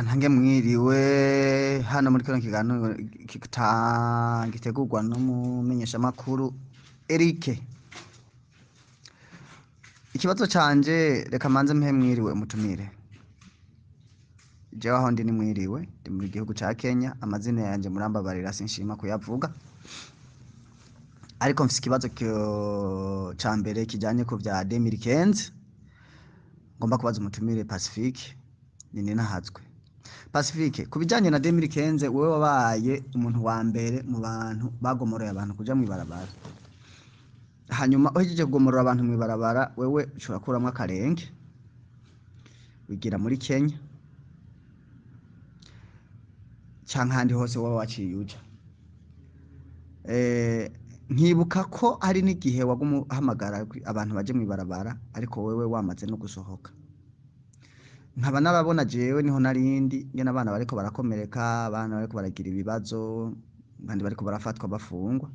Ntange mwiriwe hano muri kino kiganiro gitegurwa n'umumenyeshamakuru Eric. Ikibazo canje, reka manze mpe mwiriwe umutumire. Jewe aho ndi ni mwiriwe, ndi mu gihugu ca Kenya, amazina yanje murambabarira sinshima kuyavuga. Ariko mfise ikibazo ca mbere kijanye ku vya 2015 ngomba kubaza umutumire Pacifique Nininahazwe. Pacifique, ku bijanye na 2015, wewe wabaye umuntu wa mbere mu bantu bagomoroye abantu kuja mw'ibarabara. Hanyuma uhejeje kugomorora abantu mw'ibarabara, wewe ushobora kuramwo akarenge wigira muri Kenya canke ahandi hose woba waciye uja. Nkibuka ko hari n'igihe waguma uhamagara abantu baje mw'ibarabara, ariko wewe wamaze no gusohoka. Nkaba narabona jewe niho narindi ngene abana bariko barakomereka, abana bariko baragira ibibazo, abandi bariko barafatwa bafungwa,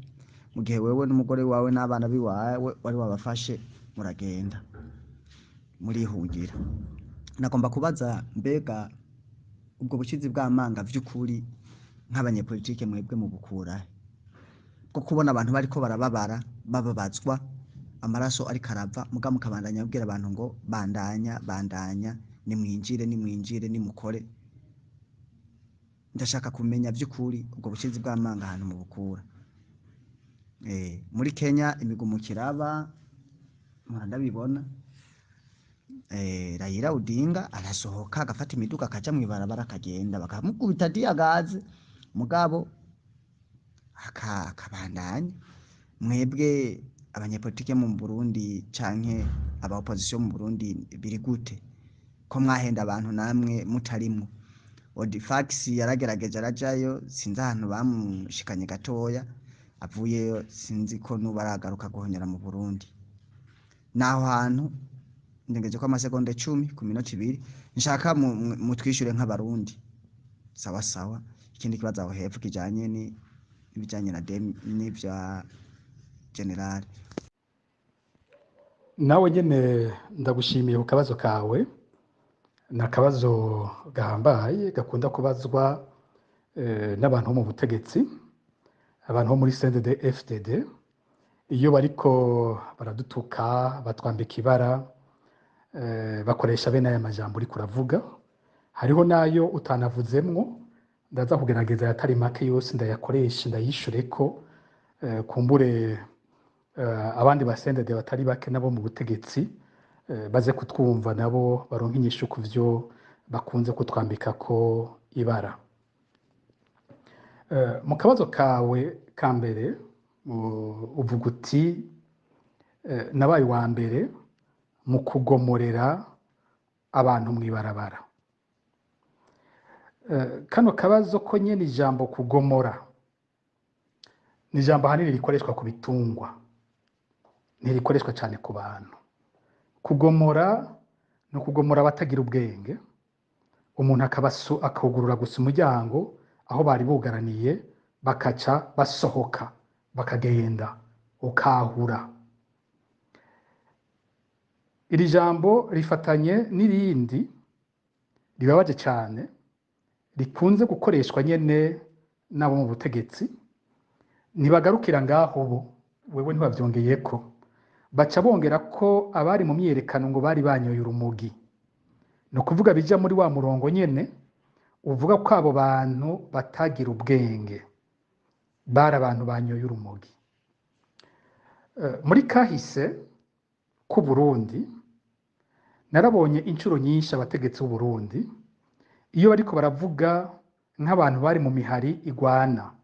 mu gihe wewe n'umugore wawe n'abana biwawe wari wabafashe muragenda murihungira. Nagomba kubaza, mbega ubwo bushizi bw'amanga vy'ukuri nk'abanyepolitike mwebwe mubukura bwo kubona abantu bariko barababara, bababazwa, amaraso ariko arava, muga mukabandanya mubwira abantu ngo bandanya, bandanya, nimwinjire, nimwinjire, nimukore? Ndashaka kumenya vy'ukuri ubwo bushizi bw'amanga ahantu mubukura. Muri Kenya imigumuko iraba, mpora ndabibona. Raila Odinga arasohoka agafata imiduga akaja mw'ibarabara akagenda, bakamukubita diyagaze, mugabo akabandanya. Mwebwe abanyepolitike mu Burundi canke aba opposition mu Burundi biri gute ko mwahenda abantu namwe mutarimwo? Odifax yaragerageje arajayo, sinzi ahantu bamushikanye gatoya, avuyeyo sinzi ko nubu aragaruka guhonyera mu Burundi. Naho hantu ndengeje ko amasegonda 10 ku minota 2, nshaka mutwishure nk'abarundi. Sawa sawa. Ikindi kibazo aho hepfo kijanye ni ibijanye na n'ivya general. Nawe nyene ndagushimiye ku kabazo kawe. Ni akabazo gahambaye gakunda kubazwa n'abantu bo mu butegetsi, abantu bo muri CNDD FDD, iyo bariko baradutuka, batwambika ibara, bakoresha bene aya majambo uriko uravuga. Hariho n'ayo utanavuzemwo, ndaza kugerageza ayatari make yose ndayakoreshe, ndayishureko, kumbure abandi ba CNDD batari bake nabo mu butegetsi baze kutwumva, nabo baronke inyishu ku vyo bakunze kutwambikako ibara. Mu kabazo kawe ka mbere uvuga uti nabaye uwa mbere mu kugomorera abantu mw'ibarabara. Kano kabazo ko nyene ijambo kugomora ni ijambo ahanini rikoreshwa ku bitungwa, ntirikoreshwa cane ku bantu. Kugomora ni ukugomora abatagira ubwenge, umuntu akugurura gusa umuryango aho bari bugaraniye, bakaca basohoka bakagenda, ukahura. Iri jambo rifatanye n'irindi ribabaje cane rikunze gukoreshwa nyene n'abo mu butegetsi. Ntibagarukira ngaho bo, wewe ntibavyongeyeko, baca bongera ko abari mu myiyerekano ngo bari banyoye urumogi. Ni ukuvuga bija muri wa murongo nyene uvuga ko abo bantu batagira ubwenge, bari abantu banyoye urumogi. Muri kahise k'u Burundi narabonye inshuro nyinshi abategetsi b'u Burundi iyo bariko baravuga nk'abantu bari mu mihari igwana,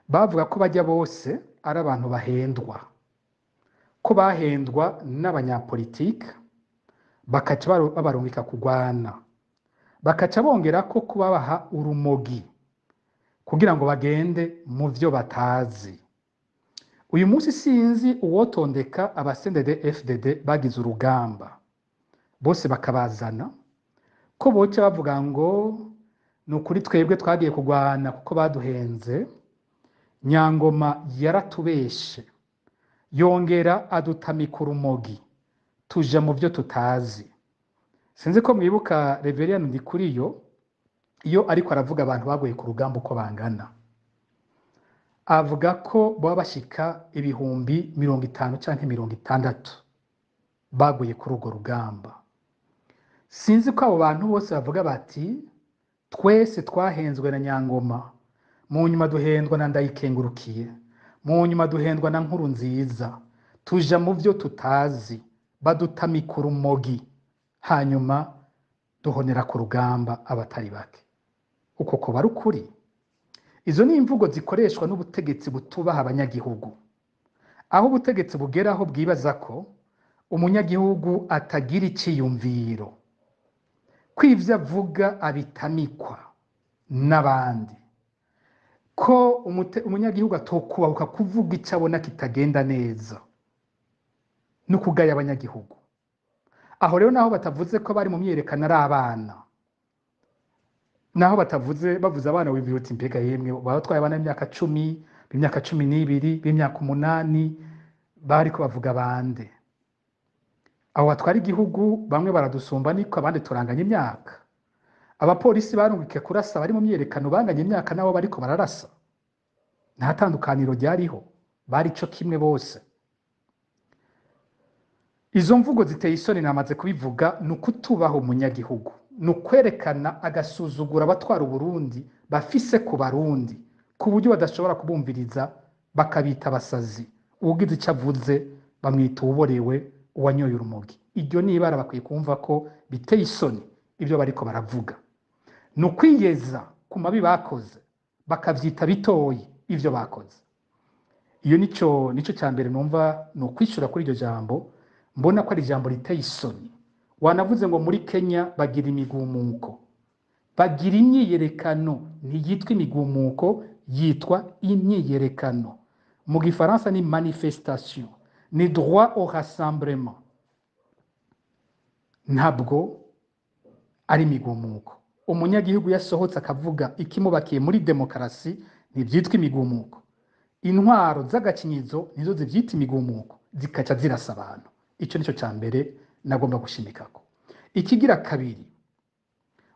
bavuga ko bajya bose ari abantu bahendwa, ko bahendwa n'abanyapolitike bakaca babarungika kugwana, bakaca bongera ko kubabaha urumogi kugira ngo bagende mu vyo batazi. Uyu munsi sinzi uwotondeka aba CNDD FDD bagize urugamba bose bakabazana, ko boca bavuga ngo ni ukuri twebwe twagiye kugwana kuko baduhenze, Nyangoma yaratubeshe yongera adutamika urumogi tuja mu vyo tutazi. Sinzi ko mwibuka Reverien Ndikuriyo Iyo ariko aravuga abantu baguye ku rugamba uko bangana, avuga ko baba bashika 50,000 canke 60,000 baguye kuri urwo rugamba. Sinzi ko abo bantu bose bavuga bati twese twahenzwe na Nyangoma, mu nyuma duhendwa na Ndayikengurukiye, mu nyuma duhendwa na Nkurunziza, tuja mu vyo tutazi, badutamika urumogi, hanyuma duhonera ku rugamba abatari bake. Uko koba ari ukuri? Izo ni imvugo zikoreshwa n'ubutegetsi butubaha abanyagihugu, aho ubutegetsi bugeraho bwibaza ko umunyagihugu atagira iciyumviro, ko ivyo avuga abitamikwa n'abandi, ko umunyagihugu atokubahuka kuvuga ico abona kitagenda neza, no kugaya abanyagihugu. Aho rero naho batavuze ko bari mu myiyerekano ari abana, naho batavuze, bavuze abana wibwira uti mbega yemwe batwaye abana b'imyaka 10, b'imyaka 12, b'imyaka 8, bariko bavuga bande? Abo batwara igihugu bamwe baradusumba niko abandi turanganya imyaka. Abapolisi barungikiye kurasa bari mu myiyerekano banganya imyaka nabo bariko bararasa, nta tandukaniro ryariho, bari co kimwe bose. Izo mvugo ziteye isoni, namaze kubivuga, ni ukutubaha umunyagihugu, ni ukwerekana agasuzugura abatwara Uburundi bafise ku Barundi, ku buryo badashobora kubumviriza, bakabita abasazi. Uwugize ico avuze bamwita uwuborewe, uwanyoye urumogi. Iryo ni ibara, bakwiye kumva ko biteye isoni ibyo bariko baravuga. Ni ukwiyeza ku mabi bakoze, bakavyita bitoyi ivyo bakoze. Iyo nico ca mbere numva ni ukwishura kuri iryo jambo, mbona ko ari ijambo riteye isoni. Wanavuze ngo muri Kenya bagira imigumuko, bagira imyiyerekano, ntiyitwa imigumuko, yitwa imyiyerekano. Mu gifaransa ni manifestation, ni droit au rassemblement, ntabwo ari imigumuko. Umunyagihugu yasohotse akavuga ikimubakiye muri demokarasi ntibyitwa imigumuko. Intwaro z'agakinyizo nizo zivyita imigumuko, zikaca zirasa abantu. Ico nico ca mbere nagomba gushimikako. Ikigira kabiri,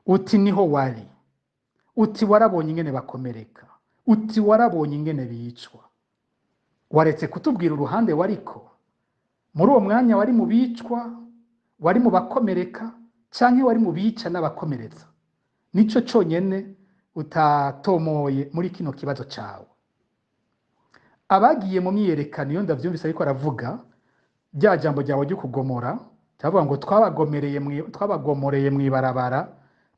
uti niho wari, uti warabonye ingene bakomereka, uti warabonye ingene bicwa. Waretse kutubwira uruhande wariko muri uwo mwanya? Wari mu bicwa, wari mu bakomereka, canke wari mu bica n'abakomeretsa? Nico conyene utatomoye muri kino kibazo cawe. Abagiye mu myiyerekano, iyo ndavyumvise ariko aravuga rya jambo ryawe ryo kugomora, cyavuga ngo twabagomoreye mw'ibarabara,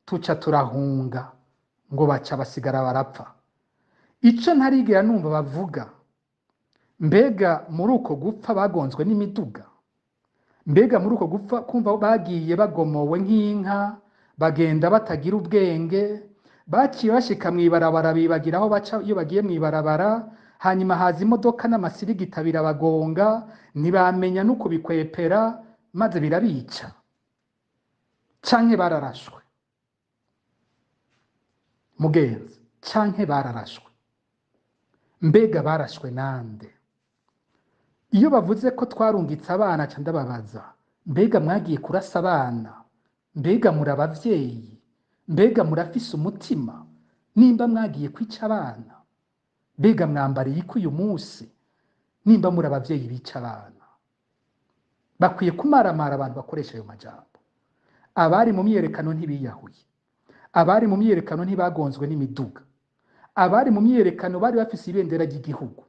tuca turahunga, ngo baca basigara barapfa. Ico ntarigera numva bavuga, mbega muri uko gupfa bagonzwe n'imiduga? Mbega muri uko gupfa kumva bagiye bagomowe nk'inka, bagenda batagira ubwenge, baciye bashika mw'ibarabara bibagira aho baca iyo bagiye mw'ibarabara, hanyuma haza imodoka n'amasirigita birabagonga, ntibamenya no kubikwepera, maze birabica? Canke bararashwe, mugenzi? Canke bararashwe? Mbega barashwe nande? Iyo bavuze ko twarungitse abana, ca ndababaza, mbega mwagiye kurasa abana? Mbega muri abavyeyi? Mbega murafise umutima nimba mwagiye kwica abana? Mbega mwambariye iki uyu munsi nimba muri abavyeyi bica abana? Bakwiye kumaramara abantu bakoresha ayo majambo. Abari mu myiyerekano ntibiyahuye, abari mu myiyerekano ntibagonzwe n'imiduga, abari mu myiyerekano bari bafise ibendera ry'igihugu,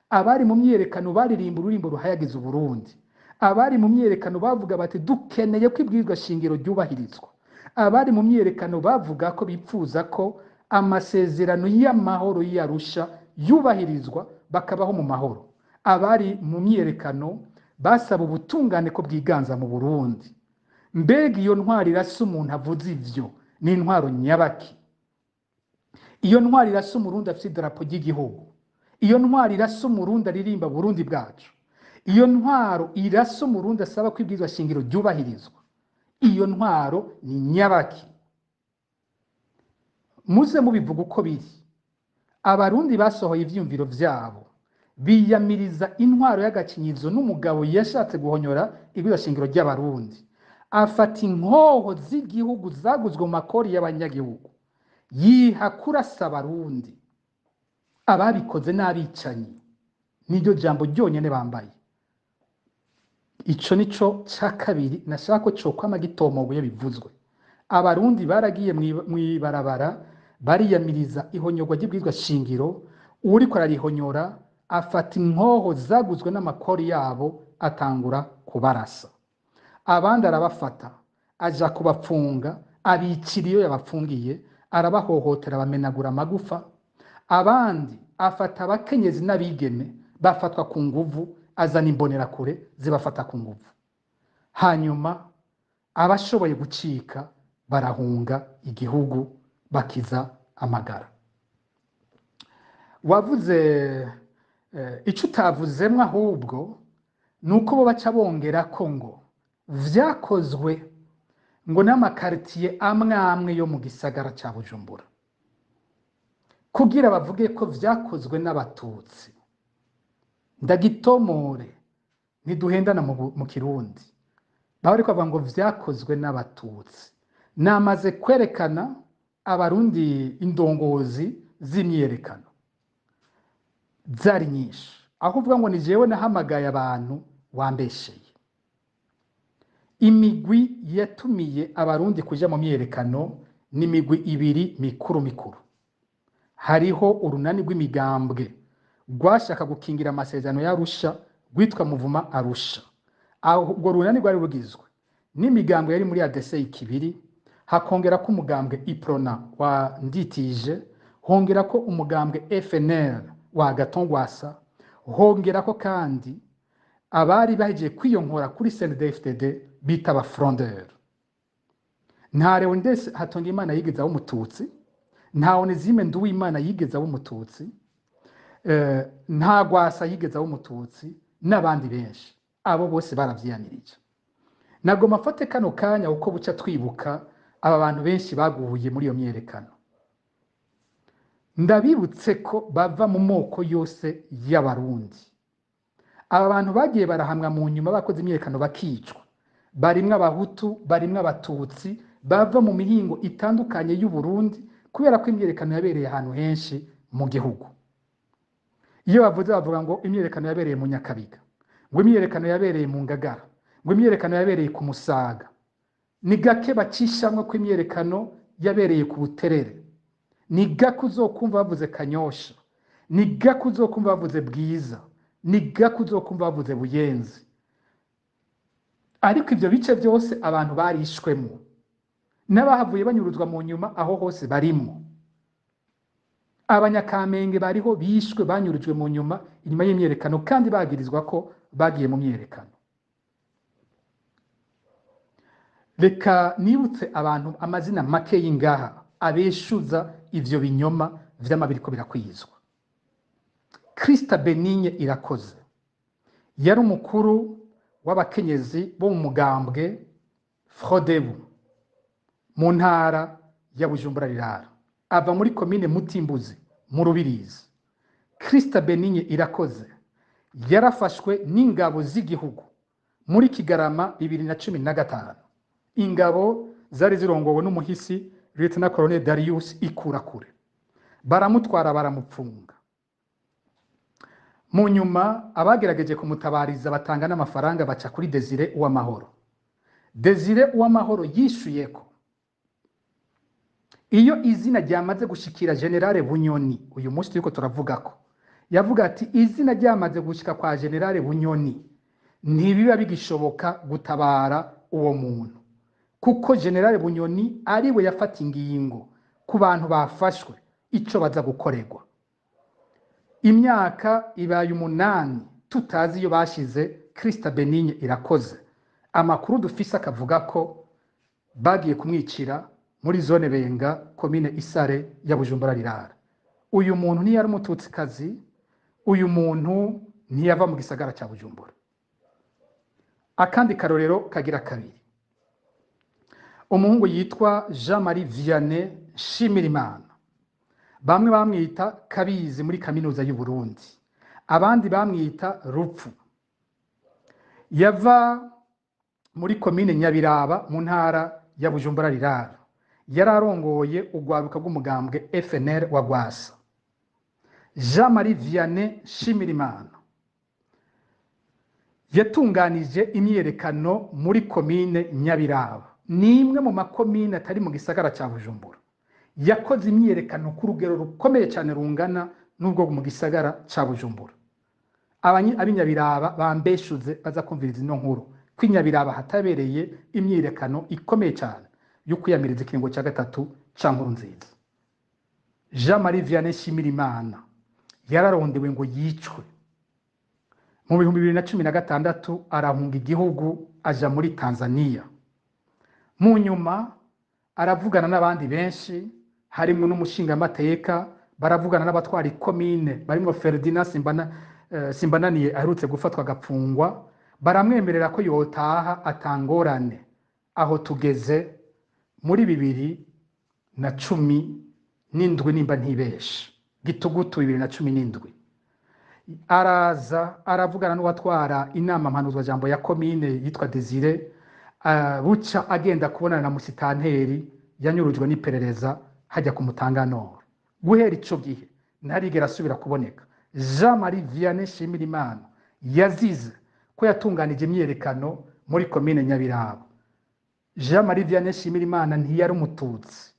abari mu myiyerekano baririmba ururimbo ruhayagiza Uburundi, abari mu myiyerekano bavuga bati dukeneye ko ibwirizwa shingiro ryubahirizwa, abari mu myiyerekano bavuga ko bipfuza ko amasezerano y'amahoro y'Arusha yubahirizwa, bakabaho mu mahoro, abari mu myiyerekano basaba ubutungane ko bwiganza mu Burundi. Mbega iyo ntwaro irasa umuntu avuze ivyo ni intwaro nyabaki? Iyo ntwaro irasa Umurundi afise idarapo ry'igihugu, iyo ntwaro irasa Umurundi aririmba Burundi bwacu, iyo ntwaro irasa Umurundi asaba ko ibwirizwa shingiro ryubahirizwa, iyo ntwaro ni nyabaki? Muze mubivuga uko biri. Abarundi basohoye ivyiyumviro vyabo biyamiriza intwaro y'agakinyizo n'umugabo yashatse guhonyora ibwirizwa shingiro ry'Abarundi, afata inkoho z'igihugu zaguzwe mu makori y'abanyagihugu, Yiha kurasa Abarundi. Ababikoze n'abicanyi, niryo jambo ryonyene bambaye. Ico nico ca kabiri nashaka ko cokwama gitomowe bivuzwe. Abarundi baragiye mw'ibarabara bariyamiriza ihonyorwa ry'ibwirizwa shingiro. Uwuriko ararihonyora afata inkoho zaguzwe n'amakori yabo, atangura kubarasa, abandi arabafata aja kubapfunga, abicira iyo yabapfungiye, arabahohotera, bamenagura amagufa. Abandi afata abakenyezi n'abigeme bafatwa ku nguvu, azana imbonerakure zibafata ku nguvu. Hanyuma abashoboye gucika barahunga igihugu, bakiza amagara. Wavuze ico utavuzemwo ahubwo ni uko bo baca bongera ko ngo vyakozwe ngo n'amakaritiye amwe amwe yo mu gisagara ca Bujumbura, kugira bavuge ko vyakozwe n'Abatutsi. Ndagitomore, ntiduhendana mu Kirundi. Baba bariko bavuga ngo vyakozwe n'Abatutsi. Namaze kwerekana Abarundi indongozi z'imyiyerekano zari nyinshi. Aho uvuga ngo ni jewe nahamagaye abantu, wambesheye. Imigwi yatumiye Abarundi kuja mu myiyerekano ni imigwi ibiri mikuru mikuru. Hariho urunani rw'imigambwe rwashaka gukingira amasezerano y'Arusha, rwitwa Muvuma Arusha. Aho urwo runani rwari rugizwe n'imigambwe yari muri ADC Ikibiri, hakongera ko umugambwe Iprona wa Nditije, hongera ko umugambwe FNL wa Agathon Rwasa, hongera ko kandi abari bahejeje kwiyonkora kuri CNDD-FDD bita aba frondeur. Nta Leonidas Hatungimana yigeze aba Umututsi, nta Onesime Nduwimana yigeze aba Umututsi, nta Rwasa yigeze aba Umututsi, n'abandi benshi. Abo bose baravyiyamirije. Nagomba mfate kano kanya uko buca twibuka aba bantu benshi baguye muri iyo myiyerekano. Ndabibutse ko bava mu moko yose y'Abarundi. Aba bantu bagiye barahamwa mu nyuma bakoze imyiyerekano bakicwa, barimwo Abahutu, barimwo Abatutsi, bava mu mihingo itandukanye y'Uburundi, kubera ko imyiyerekano yabereye ahantu henshi mu gihugu. Iyo bavuze bavuga ngo imyiyerekano yabereye mu Nyakabiga, ngo imyiyerekano yabereye mu Ngagara, ngo imyiyerekano yabereye ku Musaga. Ni gake bacishamwo ko imyiyerekano yabereye ku Buterere. Ni gake uzokumva bavuze Kanyosha, ni gake uzokumva bavuze Bwiza, ni gake uzokumva bavuze Buyenzi. Ariko ivyo bice byose abantu barishwemwo, n'abahavuye banyuruzwa mu nyuma, aho hose barimwo. Abanyakamenge bariho bishwe, banyurujwe mu nyuma inyuma y'imyiyerekano, kandi bagirizwa ko bagiye mu myiyerekano. Reka nibutse abantu amazina make y'ingaha abeshuza ivyo binyoma vyama biriko birakwizwa. Krista Benigne Irakoze yari umukuru w'abakenyezi bo mu mugambwe Frodebu mu ntara ya Bujumbura Rirara, ava muri komine Mutimbuzi mu Rubirizi. Krista Benigne Irakoze yarafashwe n'ingabo z'igihugu muri Kigarama 2015. Ingabo zari zirongowe n'umuhisi Lieutenant Colonel Darius Ikurakure, baramutwara baramupfunga. Mu nyuma abagerageje kumutabariza batanga n'amafaranga baca kuri Desire Uwamahoro. Desire Uwamahoro yishuye ko iyo izina ryamaze gushikira Generale Bunyoni, uyu munsi turiko turavuga ko yavuga ati izina ryamaze gushika kwa Generale Bunyoni ntibiba bigishoboka gutabara uwo muntu, kuko Generale Bunyoni ariwe yafata ingingo ku bantu bafashwe ico baza gukorerwa. Imyaka ibaye 8 tutazi iyo bashize Krista Benigne Irakoze. Amakuru dufise akavuga ko bagiye kumwicira muri zone Benga, komine Isare ya Bujumbura Rirara. Uyu muntu ntiyari Umututsikazi, uyu muntu ntiyava mu gisagara ca Bujumbura. Akandi karorero kagira kabiri, umuhungu yitwa Jean Marie Vianney Nshimirimana, bamwe bamwita Kabizi muri kaminuza y'u Burundi, abandi bamwita Rupfu. Yava muri komine Nyabiraba mu ntara ya Bujumbura Rirara. Yari arongoye urwaruka rw'umugambwe FNL wa Rwasa. Jean Marie Vianney Nshimirimana yatunganije imyiyerekano muri komine Nyabiraba, ni imwe mu makomine atari mu gisagara cya Bujumbura. Yakoze imyiyerekano ku rugero rukomeye cyane rungana n'ubwo mu gisagara cya Bujumbura. Ab'inyabiraba bambeshuze baza kumviriza ino nkuru ko inyabiraba hatabereye imyiyerekano ikomeye cyane yo kwiyamiriza ikiringo cya gatatu cya Nkurunziza. Jean Marie Vianney Nshimirimana yararondewe ngo yicwe mu 2016, arahunga igihugu aja muri Tanzania. Mu nyuma aravugana n'abandi benshi, harimo n'umushingamateka, baravugana n'abatwara ikomine barimo Ferdinand Simbananiye aherutse gufatwa agapfungwa, baramwemerera ko yotaha atangorane. Aho tugeze muri 2017, nimba ntibeshe, gitugutu 2017. Araza aravugana n'uwatwara inama mpanuzwajambo ya komine yitwa Desire, buca agenda kubonana na musitanteri, yanyurujwe n'iperereza hajya ku Mutanganoro. Guhera ico gihe ntarigera asubira kuboneka. Jean Marie Vianney Nshimirimana yazize ko yatunganije imyiyerekano muri komine Nyabiraba. Jean Marie Vianney Nshimirimana ntiyari umututsi.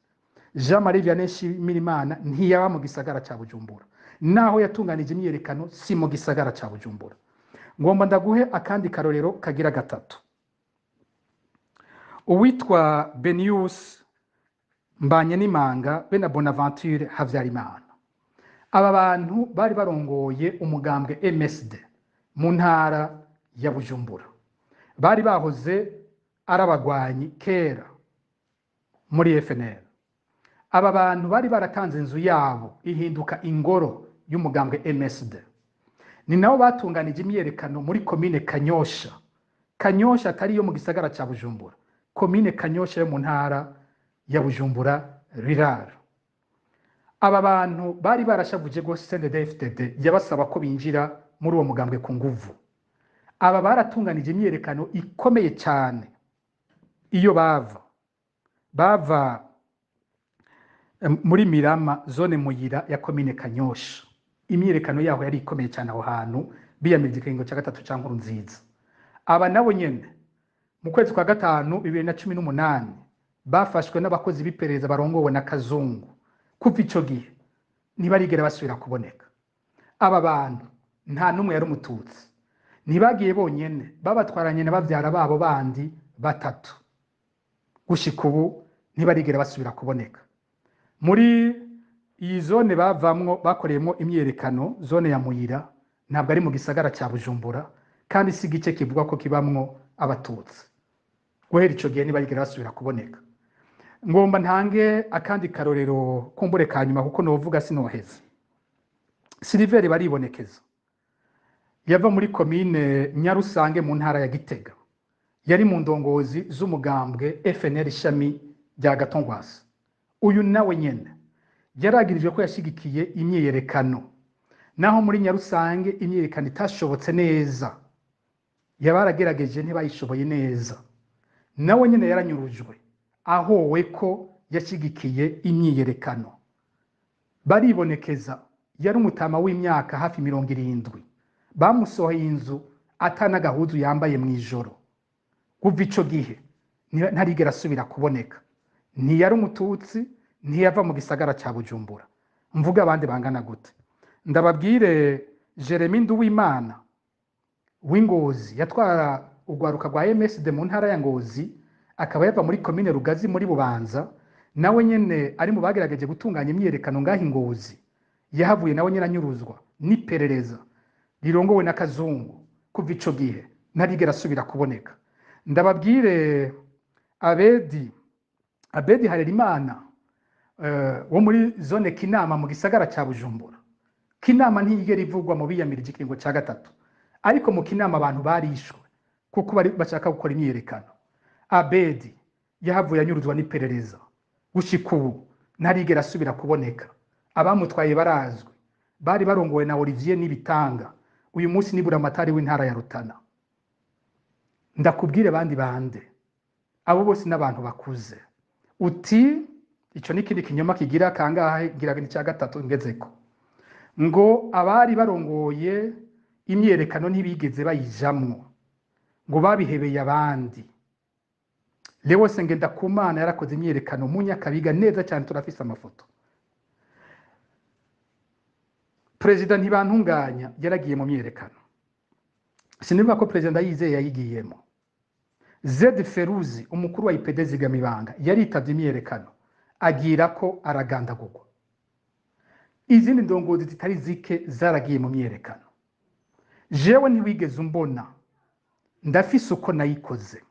Jean Marie Vianney Nshimirimana ntiyaba mu gisagara cya Bujumbura. Naho yatunganije imyiyerekano si mu gisagara cya Bujumbura. Ngomba ndaguhe akandi karorero kagira gatatu. Uwitwa Benius Mbanye n'Imanga be na Bonaventure Havyarimana, aba bantu bari barongoye umugambwe MSD mu ntara ya Bujumbura, bari bahoze ari abagwanyi kera muri FNL. Aba bantu bari baratanze inzu yabo ihinduka ingoro y'umugambwe MSD. Ni nabo batunganije imyiyerekano muri komine Kanyosha. Kanyosha atari yo mu gisagara cya Bujumbura, komine Kanyosha yo mu ntara ya Bujumbura Riraro. Aba bantu bari barashavuje rwose CNDD-FDD yabasaba ko binjira muri uwo mugambwe ku nguvu. Aba baratunganije imyiyerekano ikomeye cyane. Iyo bava muri Mirama, zone Muyira ya komine Kanyosha, imyiyerekano yaho yari ikomeye cyane aho hantu, biyamirije ikiringo cya gatatu cya Nkurunziza. Aba nabo nyene mu kwezi kwa gatanu 2018 bafashwe n'abakozi b'iperereza barongowe na Kazungu. Kuva ico gihe ntibarigera basubira kuboneka. Aba bantu nta n'umwe yari umututsi. Ntibagiye bonyene, babatwaranye na bavyara babo bandi batatu. Gushika ubu ntibarigera basubira kuboneka. Muri iyi zone bavamwo bakoreyemo imyiyerekano, zone ya Muyira, ntabwo ari mu gisagara cya Bujumbura, kandi si igice kivuga ko kibamwo abatutsi. Guhera ico gihe ntibarigera basubira kuboneka. Ngomba ntange akandi karorero kumbure ka nyuma, kuko novuga sinoheza. Siliveri Baribonekeza yava muri komine Nyarusange mu ntara ya Gitega, yari mu ndongozi z'umugambwe FNL ishami rya Gatongwasa. Uyu nawe nyene yaragirijwe ko yashigikiye imyiyerekano, naho muri Nyarusange imyiyerekano itashobotse neza, yabaragerageje ntibayishoboye neza. Nawe nyene yaranyurujwe ahowe ko yashigikiye imyiyerekano. Baribonekeza yari umutama w'imyaka hafi 70, bamusohoye inzu atanagahuzu yambaye mu ijoro. Kuva ico gihe ntarigera asubira kuboneka. Ntiyari umututsi, ntiyava mu gisagara cya Bujumbura. Mvuga abandi bangana gute? Ndababwire Jeremy Nduwimana w'Ingozi, yatwara urwaruka rwa MSD mu ntara ya Ngozi, akaba yava muri komine Rugazi muri Bubanza. Nawe nyene ari mu bagerageje gutunganya imyiyerekano ngaho Ingozi. Yahavuye nawe nyene anyuruzwa n'iperereza rirongowe na Kazungu. Kuva ico gihe ntarigera asubira kuboneka. Ndababwire Abedi Harerimana wo muri zone Kinama mu gisagara cya Bujumbura. Kinama ntiyigera ivugwa mu biyamirije ikiringo cya gatatu, ariko mu Kinama abantu barishwe kuko bari bashaka gukora imyiyerekano. Abedi yahavuye anyuruzwa n'iperereza, gushika ubu ntarigera asubira kuboneka. Abamutwaye barazwi, bari barongowe na Olivier Nibitanga, uyu munsi ni buramatari w'intara ya Rutana. Ndakubwire bandi bande, abo bose n'abantu bakuze. Uti Ico n'ikindi kinyoma kigira kangahe? Ngira ni cya gatatu ngezeko. Ngo abari barongoye imyerekano ntibigeze bayijamwo, ngo babihebeye abandi. Léonce Ngendakumana yarakoze imyerekano mu Nyakabiga neza cyane, turafise amafoto. Perezida Ntibantunganya yaragiye mu myerekano, sinibuka ko Perezida Ndayizeye yayigiyemo. Zedi Feruzi, umukuru wa IPD Zigamibanga, yaritavye imyerekano, agira ko aragandagurwa. Izindi ndongozi zitari zike zaragiye mu myerekano. Jewe ntiwigeze umbona, ndafise uko nayikoze,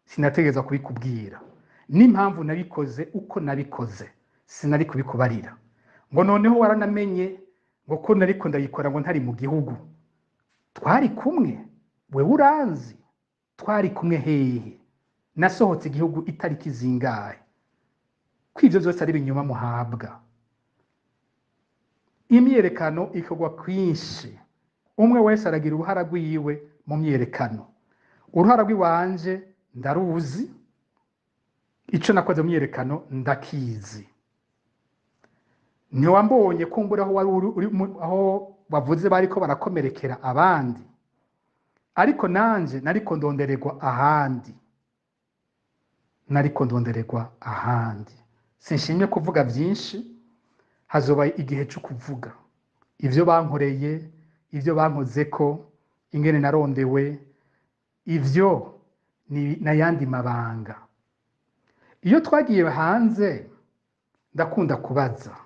sinategereza kubikubwira n'impamvu nabikoze uko nabikoze, sinari kubikubarira. Ngo noneho waranamenye ngo ko nariko ndayikora ngo ntari mu gihugu. Twari kumwe, wewe uranzi, twari kumwe hehe? Nasohotse igihugu itariki zingahe? Ko ivyo vyose ari ibinyoma muhabwa. Imyerekano ikorwa kwinshi, umwe wese aragira uruhara rwiwe mu myerekano. Uruhara rw'iwanje ndaruzi, ico nakoze mu myerekano ndakizi. Ntiwambonye kumbura aho wari uri, aho bavuze bariko barakomerekera abandi, ariko nanje nariko ndondererwa ahandi, nariko ndondererwa ahandi. Sinshimye kuvuga vyinshi, hazoba igihe cyo kuvuga ivyo bankoreye, ivyo bankozeko, ingene narondewe, ivyo ni n'ayandi mabanga. Iyo twagiye hanze ndakunda kubaza,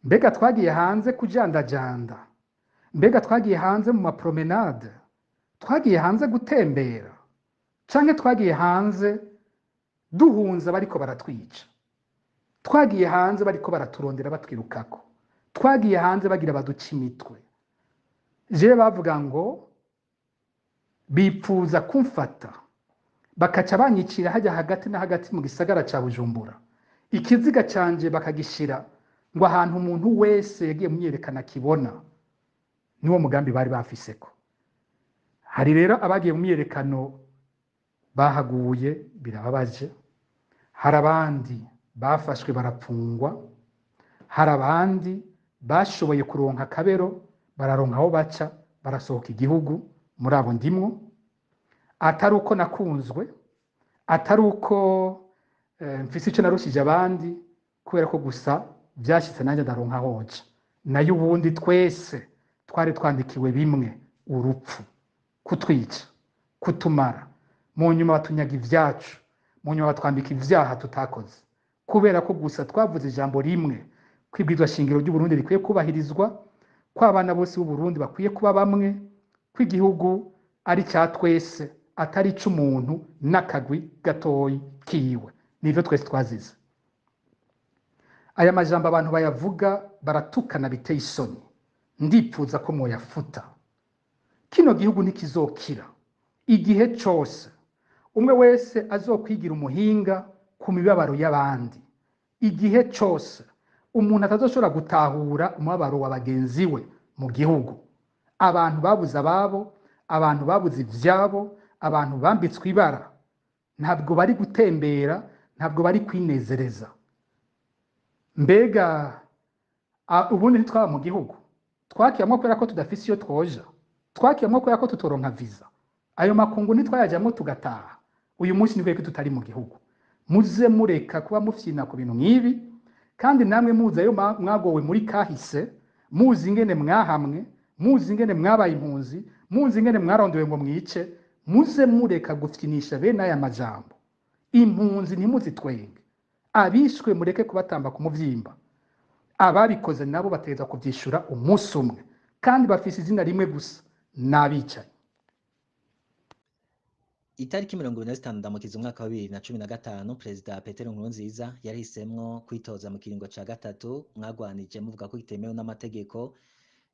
mbega twagiye hanze kujandajanda? Mbega twagiye hanze mu mapromenade? Twagiye hanze gutembera? Canke twagiye hanze duhunza bariko baratwica? Twagiye hanze bariko baraturondera batwirukako? Twagiye hanze bagira baduca imitwe? Je bavuga ngo bipfuza kumfata bakaca banyicira hajya hagati na hagati mu gisagara ca Bujumbura, ikiziga canje bakagishira ngo ahantu umuntu wese yagiye mu myerekano akibona. Niwo mugambi bari bafiseko. Hari rero abagiye mu myerekano bahaguye, birababaje. Hari abandi bafashwe barapfungwa, hari abandi bashoboye kuronka akabero, bararonka aho baca, barasohoka igihugu. Muri abo ndimwo, atari uko nakunzwe, atari uko mfise ico narushije abandi, kubera ko gusa vyashitse nanjye ndaronka aho nca. Nayo ubundi twese twari twandikiwe bimwe, urupfu, kutwica, kutumara. Mu nyuma batunyaga ivyacu, mu nyuma batwambika ivyaha tutakoze, kubera ko gusa twavuze ijambo rimwe, ko ibwirizwa shingiro ry'Uburundi rikwiye kubahirizwa, ko abana bose b'Uburundi bakwiye kuba bamwe, ko igihugu ari ca twese, atari ic'umuntu n'akagwi gatoyi kiwe. Nivyo twese twazize. Aya majambo abantu bayavuga baratukana biteye isoni, ndipfuza ko mwoyafuta. Kino gihugu ntikizokira igihe cose umwe wese azokwigira umuhinga ku mibabaro y'abandi, igihe cose umuntu atazoshobora gutahura umubabaro wa bagenzi we mu gihugu. Abantu babuze ababo, abantu babuze ivyabo, abantu bambitswe ibara, ntabwo bari gutembera, ntabwo bari kwinezereza. Mbega ubundi ntitwaba mu gihugu? Twakiyamwo kubera ko tudafise iyo twoja, twakiyamwo kubera ko tutoronka visa. Ayo makungu ntitwayajamwo tugataha. Uyu munsi ni ko tutari mu gihugu. Muze mureka kuba mufyina ku bintu nk'ibi, kandi namwe muzi ayo mwagowe muri kahise, muzi ingene mwahamwe, muzi ingene mwabaye impunzi, muzi ingene mwarondewe ngo mwice. Muze mureka gufyinisha bene aya majambo. Impunzi ntimuzitwenge, abishwe mureke kubatamba ku muvyimba. Ababikoze nabo bategerezwa kuvyishura umunsi umwe, kandi bafise izina rimwe gusa, n'abicanyi. Itariki 25 Ndamukiza umwaka wa 2015, Perezida Petero Nkurunziza yarahisemwo kwitoza mu kiringo ca gatatu, mwagwanije muvuga ko kitemewe n'amategeko.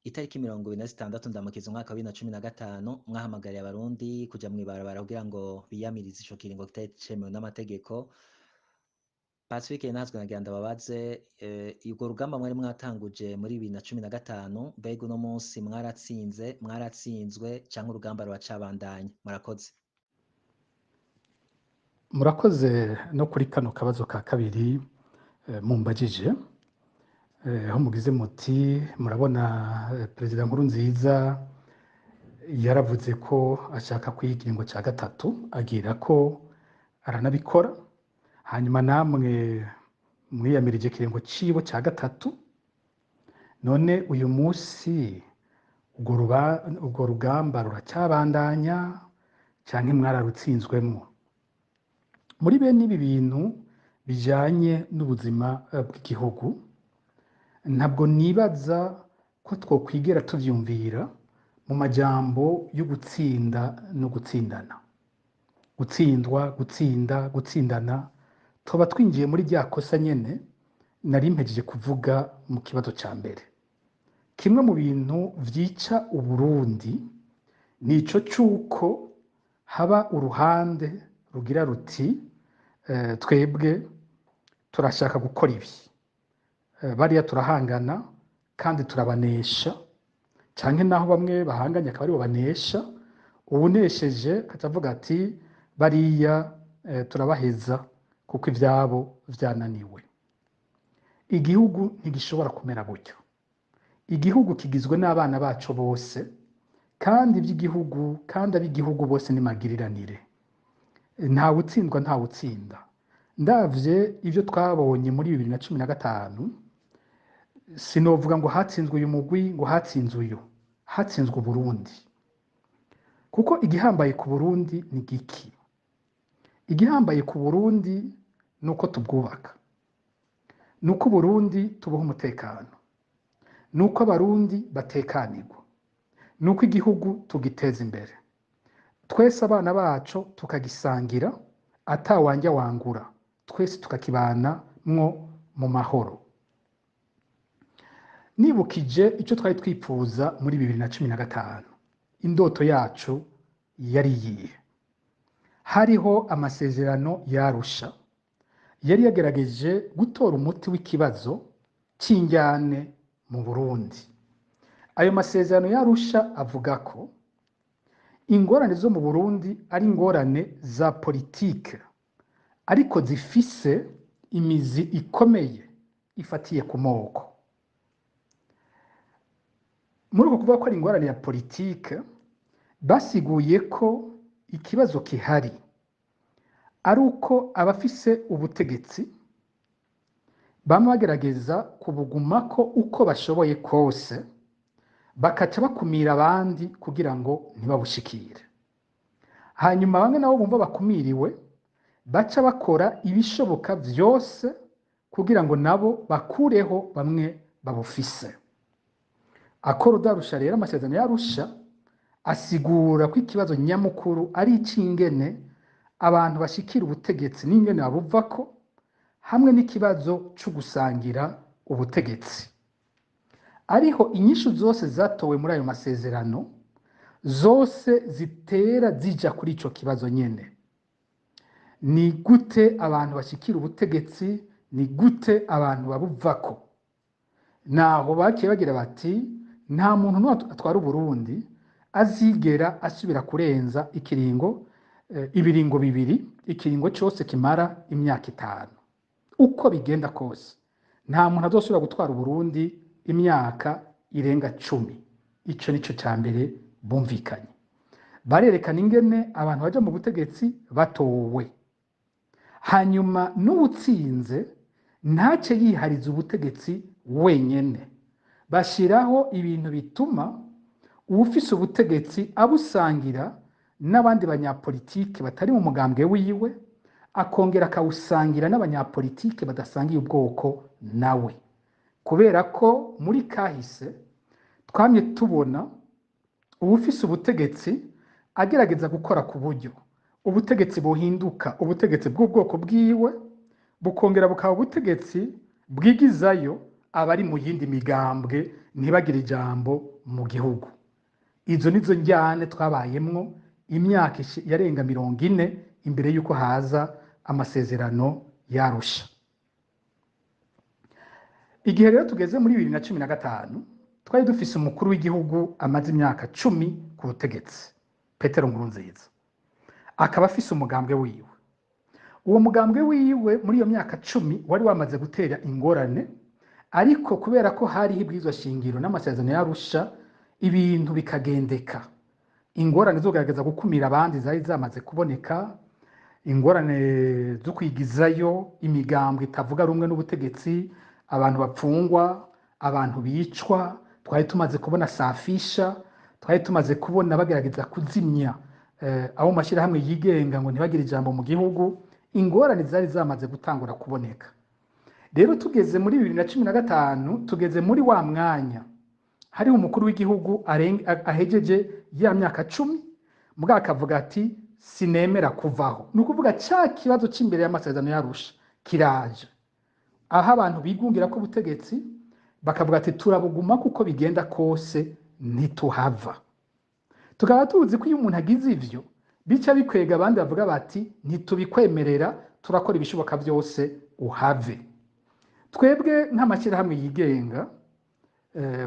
Itariki 26 Ndamukiza umwaka wa 2015, mwahamagariye abarundi kuja mw'ibarabara kugira ngo biyamirize ico kiringo kitari cemewe n'amategeko. Pacifique Nahazwe, nagira ndababaze, urwo rugamba mwari mwatanguje muri 2015, mbega uno munsi mwaratsinze, mwaratsinzwe, canke urugamba ruracabandanya? Murakoze. Murakoze no kuri kano kabazo ka kabiri. mumbajije, aho mugize muti murabona Perezida Nkurunziza yaravuze ko ashaka kwiha ikiringo ca gatatu, agira ko aranabikora, hanyuma namwe mwiyamirije ikiringo ciwe ca gatatu. None uyu munsi urwo rugamba ruracyabandanya canke mwararutsinzwemwo? Muri bene ibi bintu bijanye n'ubuzima bw'igihugu, ntabwo nibaza ko twokwigera tuvyumvira mu majambo yo gutsinda no gutsindana, gutsindwa, gutsinda, gutsindana. Tuba twinjiye muri rya kosa nyene nari mpejeje kuvuga mu kibazo ca mbere. Kimwe mu bintu vyica Uburundi nico c'uko haba uruhande rugira ruti twebwe turashaka gukora ibi, bariya turahangana kandi turabanesha, canke naho bamwe bahanganye akaba aribo banesha, uwunesheje akaca avuga ati bariya turabaheza kuko ivyabo vyananiwe. Igihugu ntigishobora kumera gutyo. Igihugu kigizwe n'abana baco bose, kandi ivy'igihugu kandi ab'igihugu bose ni magiriranire, ntawe utsindwa ntawe utsinda. Ndavye ivyo twabonye muri 2015, sinovuga ngo hatsinzwe uyu mugwi ngo hatsinzwe uyu, hatsinzwe Uburundi. Kuko igihambaye ku Burundi ni giki? Igihambaye ku Burundi ni uko tubwubaka, ni uko Uburundi tubuha umutekano, ni uko Abarundi batekanirwa, ni uko igihugu tugiteza imbere, twese abana bacu tukagisangira atawanja wangura, twese tukakibanamwo mu mahoro. Nibukije icyo twari twipfuza muri 2015, indoto yacu yari iyihe? Hariho amasezerano yarusha yari yagerageje gutora umuti w'ikibazo c'injyane mu Burundi. Ayo masezerano yarusha avuga ko ingorane zo mu Burundi ari ingorane za politike, ariko zifise imizi ikomeye ifatiye ku moko. Muri uko kuvuga ko ari ingorane ya politike, basiguye ko ikibazo kihari ari uko abafise ubutegetsi bamwe bagerageza kubugumako uko bashoboye kose, bakaca bakumira abandi kugira ngo ntibabushikire. Hanyuma bamwe nabo bumva bakumiriwe, baca bakora ibishoboka vyose kugira ngo nabo bakureho bamwe babufise. Accord d'Arusha rero, amasezerano y'Arusha asigura ko ikibazo nyamukuru ari ic'ingene abantu bashikira ubutegetsi n'ingene babuvako, hamwe n'ikibazo co gusangira ubutegetsi. Ariho inyishu zose zatowe muri ayo masezerano zose zitera zija kuri ico kibazo nyene. Ni gute abantu bashikira ubutegetsi, ni gute abantu babuvako? Naho bakiye bagira bati nta muntu n'umwe atwara Uburundi azigera asubira kurenza ikiringo, ibiringo bibiri, ikiringo cose kimara imyaka 5. Uko bigenda kose nta muntu azosubira gutwara Uburundi imyaka irenga 10. Ico nico ca mbere bumvikanye. Barerekana ingene abantu baja mu butegetsi batowe, hanyuma n'uwutsinze ntace yihariza ubutegetsi wenyene. Bashiraho ibintu bituma uwufise ubutegetsi abusangira n'abandi banyapolitike batari mu mugambwe wiwe, akongera akawusangira n'abanyapolitike badasangiye ubwoko nawe. Kubera ko muri kahise twamye tubona uwufise ubutegetsi agerageza gukora ku buryo ubutegetsi buhinduka ubutegetsi bw'ubwoko bwiwe, bukongera bukaba ubutegetsi bwigizayo abari mu yindi migambwe ntibagire ijambo mu gihugu. Izo nizo njyane twabayemwo imyaka yarenga 40 imbere y'uko haza amasezerano yarusha. Igihe rero tugeze muri 2015, twari dufise umukuru w'igihugu amaze imyaka 10 ku butegetsi, Petero Nkurunziza, akaba afise umugambwe wiwe. Uwo mugambwe wiwe muri iyo myaka 10 wari wamaze gutera ingorane, ariko kubera ko hariho ibwirizwa shingiro n'amasezerano y'Arusha, ibintu bikagendeka. Ingorane zo kugerageza gukumira abandi zari zamaze kuboneka, ingorane zo kwigizayo imigambwe itavuga rumwe n'ubutegetsi, abantu bapfungwa, abantu bicwa. Twari tumaze kubona safisha, twari tumaze kubona bagerageza kuzimya abo mu mashyirahamwe yigenga ngo ntibagire ijambo mu gihugu. Ingorane zari zamaze gutangura kuboneka. Rero tugeze muri 2015, tugeze muri wa mwanya hariho umukuru w'igihugu ahejeje ya myaka 10, mugabo akavuga ati sinemera kuvaho. Ni ukuvuga ca kibazo c'imbere y'amasezerano y'Arusha kiraje, aho abantu bigungira ko ubutegetsi bakavuga ati turabuguma kuko bigenda kose ntituhava. Tukaba tuzi ko iyo umuntu agize ivyo bica bikwega abandi bavuga bati ntitubikwemerera, turakora ibishoboka byose uhave. Twebwe nk'amashyirahamwe yigenga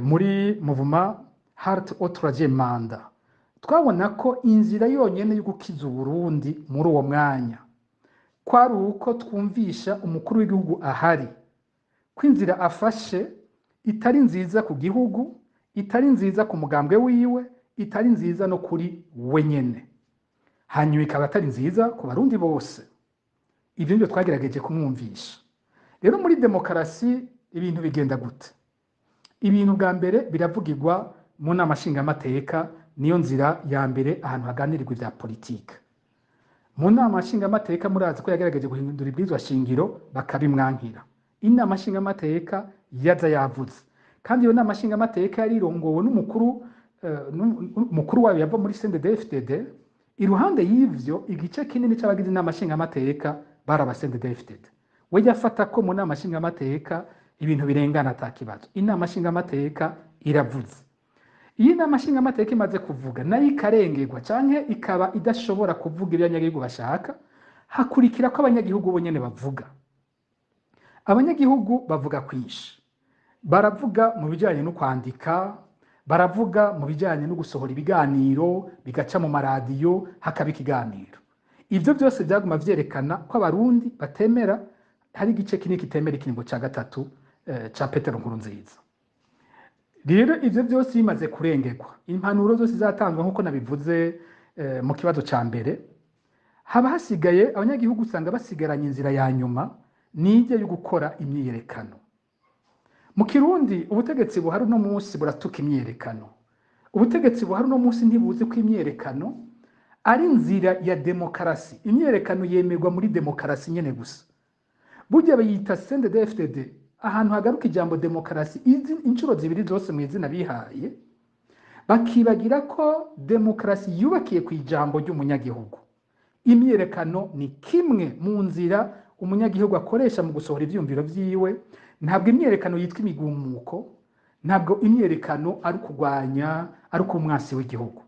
muri mouvement Halte au troisième mandat, twabona ko inzira yonyene yo gukiza Uburundi muri uwo mwanya kwari uko twumvisha umukuru w'igihugu ahari ko inzira afashe itari nziza ku gihugu, itari nziza ku mugambwe wiwe, itari nziza no kuri we nyene, hanyuma ikaba atari nziza ku Barundi bose. Ivyo nivyo twagerageje kumwumvisha. Rero muri demokarasi ibintu bigenda gute? Ibintu bwa mbere biravugirwa mu nama nshingamateka, niyo nzira ya mbere ahantu haganirirwa ivya politike. Mu nama nshingamateka murazi ko yagerageje guhindura ibwirizwa shingiro bakabimwankira. Inama nshingamateka yaza yavuze, kandi iyo nama nshingamateka yari irongowe n'umukuru umukuru wayo yava muri CNDD-FDD. Iruhande y'ivyo, igice kinini c'abagize inama nshingamateka bari aba CNDD-FDD. We yafata ko mu nama nshingamateka ibintu birengana ata kibazo. Inama nshingamateka iravuze. Iyo inama nshingamateka imaze kuvuga nayo ikarengerwa canke ikaba idashobora kuvuga ibyo abanyagihugu bashaka, hakurikira ko abanyagihugu bo nyene bavuga. Abanyagihugu bavuga kwinshi. Baravuga mu bijanye no kwandika, baravuga mu bijanye no gusohora ibiganiro, bigaca mu maradiyo, hakaba ikiganiro. Ivyo byose byaguma vyerekana ko Abarundi batemera, hari igice kinini kitemera ikiringo ca gatatu ca Petero Nkurunziza. Rero ivyo byose bimaze kurengerwa, impanuro zose zatangwa nk'uko nabivuze mu kibazo ca mbere, haba hasigaye abanyagihugu usanga basigaranye inzira ya nyuma, nijya yo gukora imyiyerekano. Mu Kirundi ubutegetsi buhari uno munsi buratuka imyiyerekano. Ubutegetsi buhari uno munsi ntibuzi ko imyiyerekano ari inzira ya demokarasi. Imyiyerekano yemerwa muri demokarasi nyene gusa. Burya bayita CNDD-FDD, ahantu hagaruka ijambo demokarasi inshuro zibiri zose mu izina bihaye, bakibagira ko demokarasi yubakiye ku ijambo ry'umunyagihugu. Imyiyerekano ni kimwe mu nzira umunyagihugu akoresha mu gusohora ivyiyumviro vyiwe. Ntabwo imyiyerekano yitwa imigumuko, ntabwo imyiyerekano ari ukugwanya, ari umwasi w'igihugu.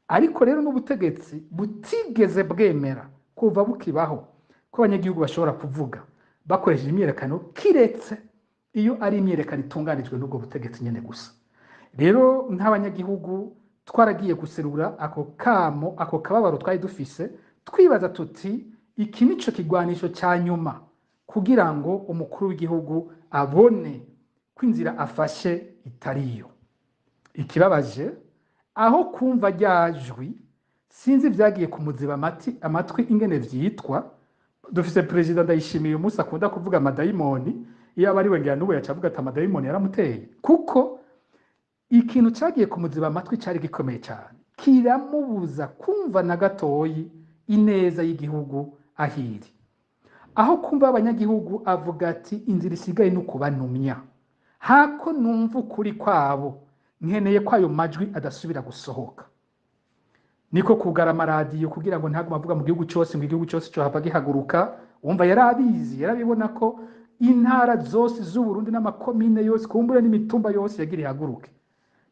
Ariko rero n'ubutegetsi butigeze bwemera kuva bukibaho ko abanyagihugu bashobora kuvuga bakoresheje imyiyerekano, kiretse iyo ari imyiyerekano itunganijwe n'ubwo butegetsi nyene gusa. Rero nk'abanyagihugu twaragiye guserura ako kamo, ako kababaro twari dufise, twibaza tuti iki nico kigwanisho ca nyuma kugira ngo umukuru w'igihugu abone ko inzira afashe itariyo. Ikibabaje, aho kumva ryajwi, sinzi vyagiye kumuziba amatwi ingene vyitwa. Dufise perezida Ndayishimiye uyu munsi akunda kuvuga amadayimoni, iyo aba ari we ngira n'ubu yaca avuga ati amadayimoni yaramuteye, kuko ikintu cagiye kumuziba amatwi cari gikomeye cane, kiramubuza kumva na gatoyi ineza y'igihugu ahiri. Aho kumva abanyagihugu avuga ati inzira isigaye ni ukubanumya, hako numva ukuri kwabo, nkeneye ko ayo majwi adasubira gusohoka. Niko kugara amaradiyo kugira ngo ntagume avuga mu gihugu cose, ngo igihugu cose cohava gihaguruka. Wumva yarabizi, yarabibona ko intara zose z'Uburundi n'amakomine yose, kumbure n'imitumba yose yagira ihaguruke.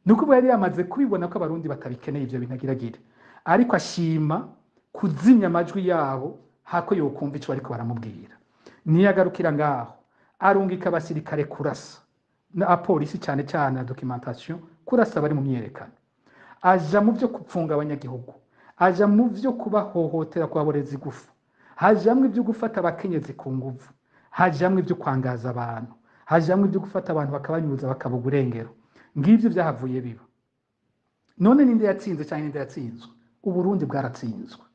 Nuko ubu yari yamaze kubibona ko Abarundi batabikeneye ivyo bintu agiragira, ariko ashima kuzimya amajwi yabo hako yokumva ico bariko baramubwira. Niyagarukira ngaho, arungika abasirikare kurasa na apolisi, cyane cyane na documentation, kurasa bari mu myiyerekano. Aja mu vyo gupfunga abanyagihugu, aja mu vyo kubahohotera, kubaboreza igufa, Hajamwo ibyo gufata abakenyezi ku nguvu, hajamwo ibyo kwangaza abantu, hajamwo ibyo gufata abantu bakabanyuza bakabuga urengero. Ngivyo vyahavuye biba. None ninde yatsinze cyangwa ninde yatsinzwe? Uburundi bwaratsinzwe.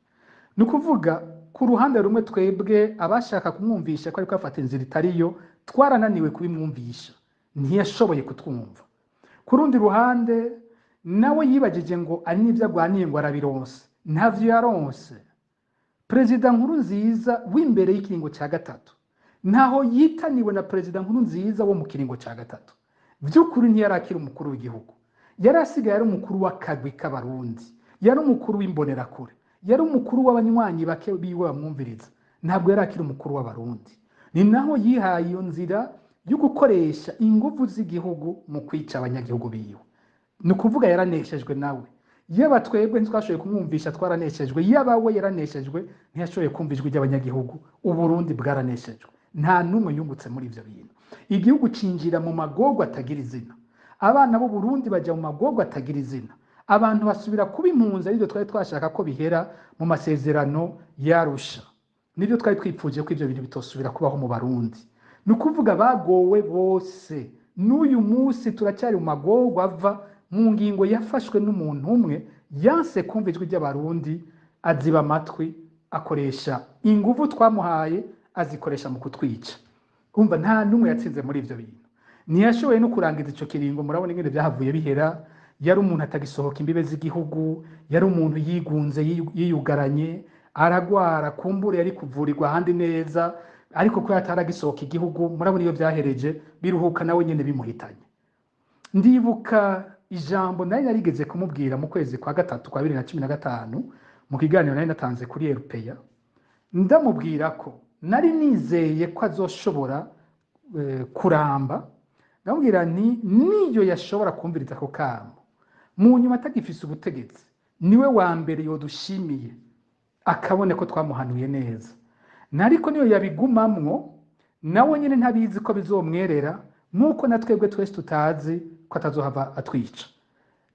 Ni ukuvuga, ku ruhande rumwe, twebwe abashaka kumwumvisha ko ariko afata inzira itariyo twarananiwe kubimwumvisha, ntiyashoboye kutwumva. Ku rundi ruhande, nawe yibagije ngo ari n'ibyo agwaniye ngo arabironse, ntavyo yaronse. Perezida Nkurunziza w'imbere y'ikiringo cya gatatu ntaho yitaniwe na Perezida Nkurunziza wo mu kiringo cya gatatu. By'ukuri ntiyarakira umukuru w'igihugu, yari asigaye ari umukuru w'akagwi k'Abarundi, yari umukuru w'Imbonerakure, yari umukuru w'abanywanyi bake biwe bamwumviriza, ntabwo yari akiri umukuru w'Abarundi. Ni naho yihaye iyo nzira yo gukoresha inguvu z'igihugu mu kwica abanyagihugu biwe. Ni ukuvuga yaraneshejwe nawe. Yaba twebwe ntitwashoboye kumwumvisha, twaraneshejwe, yaba we yaraneshejwe, ntiyashoboye kumva ijwi ry'abanyagihugu. Uburundi bwaraneshejwe, nta n'umwe yungutse muri ivyo bintu. Igihugu cinjira mu magorwa atagira izina, abana b'Uburundi bajya mu magorwa atagira izina, abantu basubira kuba impunzi, aribyo twari twashaka ko bihera mu masezerano y'Arusha, nibyo twari twipfuje ko ivyo bintu bitosubira kubaho mu Barundi. Ni ukuvuga bagowe bose. N'uyu munsi turacyari mu magorwa ava mu ngingo yafashwe n'umuntu umwe yanse kumva ijwi ry'Abarundi, aziba amatwi, akoresha inguvu twamuhaye, azikoresha mu kutwica. Umva, nta n'umwe yatsinze muri ivyo bintu. Ntiyashoboye no kurangiza ico kiringo. Murabona ingene vyahavuye bihera. Yari umuntu atagisohoka imbibe z'igihugu, yari umuntu yigunze, yiyugaranye, aragwara, kumbure yari kuvurirwa ahandi neza, ariko ko ataragisohoka igihugu, murabona iyo vyahereje, biruhuka nawe nyene bimuhitanye. Ndibuka ijambo nari narigeze kumubwira mu kwezi kwa gatatu kwa 2015, mu kiganiro nari natanze kuri Erupeya, ndamubwira ko nari nizeye ko azoshobora kuramba. Ndamubwira nti niyo yashobora kumviriza ako kamo, mu nyuma atagifise ubutegetsi, niwe wa mbere yodushimiye, akabone ko twamuhanuye neza. Nariko niyo yabigumamwo, nawe nyine ntabizi ko bizomwerera, nk'uko na twebwe twese tutazi ko atazohava atwica.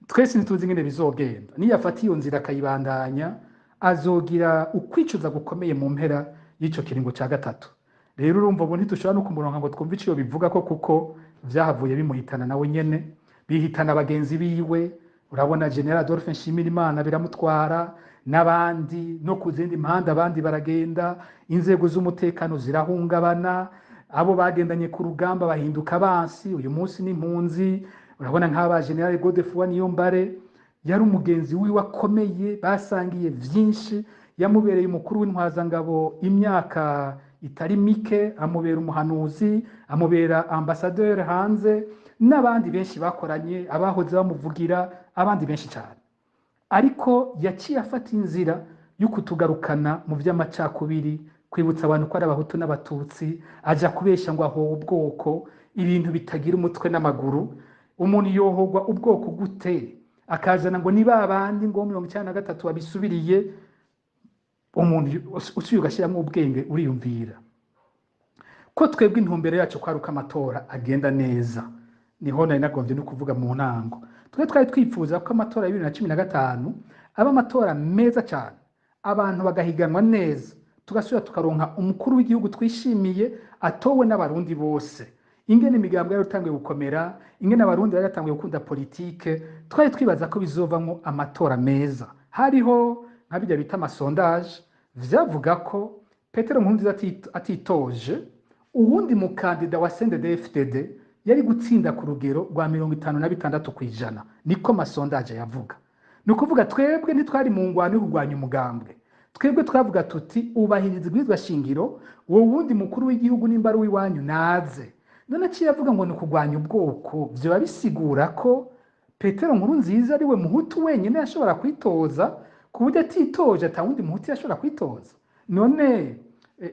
Twese ntituzi ingene bizogenda. Niyafata iyo nzira akayibandanya, azogira ukwicuza gukomeye mu mpera y'ico kiringo ca gatatu. Rero urumva, ubu ntitushobora no kumuronka ngo twumve ico bivuga ko, kuko vyahavuye bimuhitana nawe nyene, bihitana bagenzi biwe. Urabona General Adolphe Nshimirimana biramutwara, n'abandi no ku zindi mpande, abandi baragenda, inzego z'umutekano zirahungabana, abo bagendanye ku rugamba bahinduka abansi, uyu munsi n'impunzi. Urabona nk'aba General Godefroid Niyombare, yari umugenzi wiwe akomeye, basangiye vyinshi, yamubereye umukuru w'intwazangabo imyaka itari mike, amubera umuhanuzi, amubera ambassadeur hanze, n'abandi benshi bakoranye, abahoze bamuvugira, abandi benshi cyane. Ariko yaciye afata inzira yo kutugarukana mu by'amacakubiri, kwibutsa abantu ko ari Abahutu n'Abatutsi, aja kubesha ngo ahowe ubwoko, ibintu bitagira umutwe n'amaguru. Umuntu yohogwa ubwoko gute, akazana ngo ni babandi ngo 93 babisubiriye? Umuntu usuye ugashyiramo ubwenge, uriyumvira ko twebwe intumbero yacu ko ari uko amatora agenda neza. Niho nari nagombye no kuvuga mu ntango, twe twari twifuza ko amatora ya 2015 aba amatora meza cyane, abantu bagahiganwa neza, tugasubira tukaronka umukuru w'igihugu twishimiye, atowe n'Abarundi bose. Ingene imigambi yari itanguye gukomera, ingene Abarundi bari batanguye gukunda politike, twari twibaza ko bizovamwo amatora meza. Hariho nka bijya bita ama sondages, vyavuga ko Petero Nkurunziza atitoje, uwundi mukandida wa CNDD-FDD yari gutsinda ku rugero rwa 56%, niko ma sondages yavuga. Ni ukuvuga twebwe ntitwari mu ngwano yo kurwanya umugambwe. Twebwe twavuga tuti: "Ubahiriza ibwirizwa shingiro, uwo wundi mukuru w'igihugu nimba ari uw'iwanyu naze." None aciye avuga ngo ni ukurwanya ubwoko, vyoba bisigura ko Petero Nkurunziza ari we muhutu wenyine yashobora kwitoza, ku buryo atitoje atawundi muhutu yashobora kwitoza? None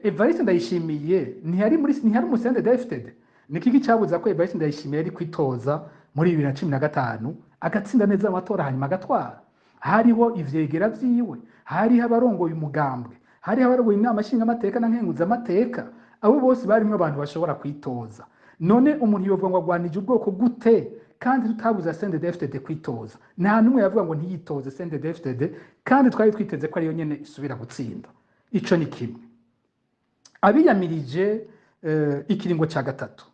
Evariste Ndayishimiye ntiyari muri, ntiyari umu CNDD-FDD? Ni kiki cyabuza ko Evariste Ndayishimiye yari kwitoza muri 2015, agatsinda neza amatora, hanyuma agatwara? Hariho ivyegera vyiwe, hariho abarongoye umugambwe, hariho abarongoye Inama Nshingamateka na Nkenguzamateka, abo bose barimwo abantu bashobora kwitoza. None umuntu yovuga ngo agwanije ubwoko gute, kandi tutabuza CNDD-FDD kwitoza? Nta n'umwe yavuga ngo ntiyitoze CNDD-FDD, kandi twari twiteze ko ariyo nyene isubira gutsinda. Ico ni kimwe. Abiyamirije ikiringo cya gatatu,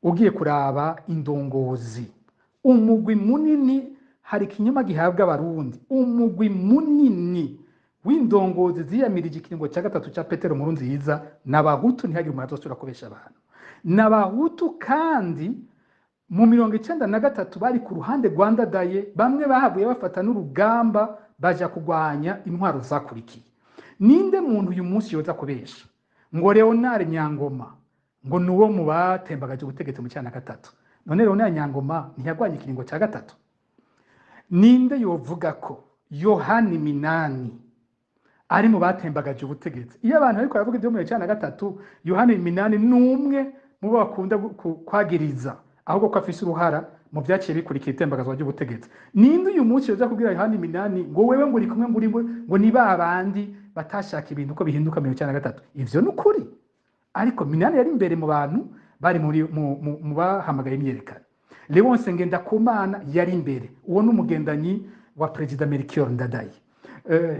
ugiye kuraba indongozi, umugwi munini, hari ikinyoma gihabwa Abarundi, umugwi munini w'indongozi ziyamirije ikiringo cya gatatu cya Petero Nkurunziza n'Abahutu. Ntihagire umuntu azosubira kubesha abantu, n'Abahutu. Kandi mu 93 bari ku ruhande rwa Ndadaye, bamwe bahavuye bafata n'urugamba baja kurwanya intwaro zakurikiye. Ninde muntu uyu munsi yoza kubesha ngo Leonard Nyangoma ngo ni uwo mu batembagaje ubutegetsi mu 93? None Leonard Nyangoma ntiyagwanye ikiringo cya gatatu? Ninde yovuga ko Yohani Minani ari mu batembagaje ubutegetsi? Iyo abantu bariko baravuga ibyo mu 93, Yohani Minani ni umwe mu bo bakunda kwagiriza ahubwo ko afise uruhara mu vyaciye bikurikira itembagazwa ry'ubutegetsi. Ninde uyu munsi yoza kubwira Yohani Minani ngo wewe ngo uri kumwe, ngo uri ngo ni ba bandi batashaka ibintu ko bihinduka 93? Ivyo ni ukuri, ariko Minani yari imbere mu bantu bari muri mu bahamagaye imyiyerekano. Leonce Ngendakumana yari imbere, uwo ni umugendanyi wa Perezida Melchior Ndadaye.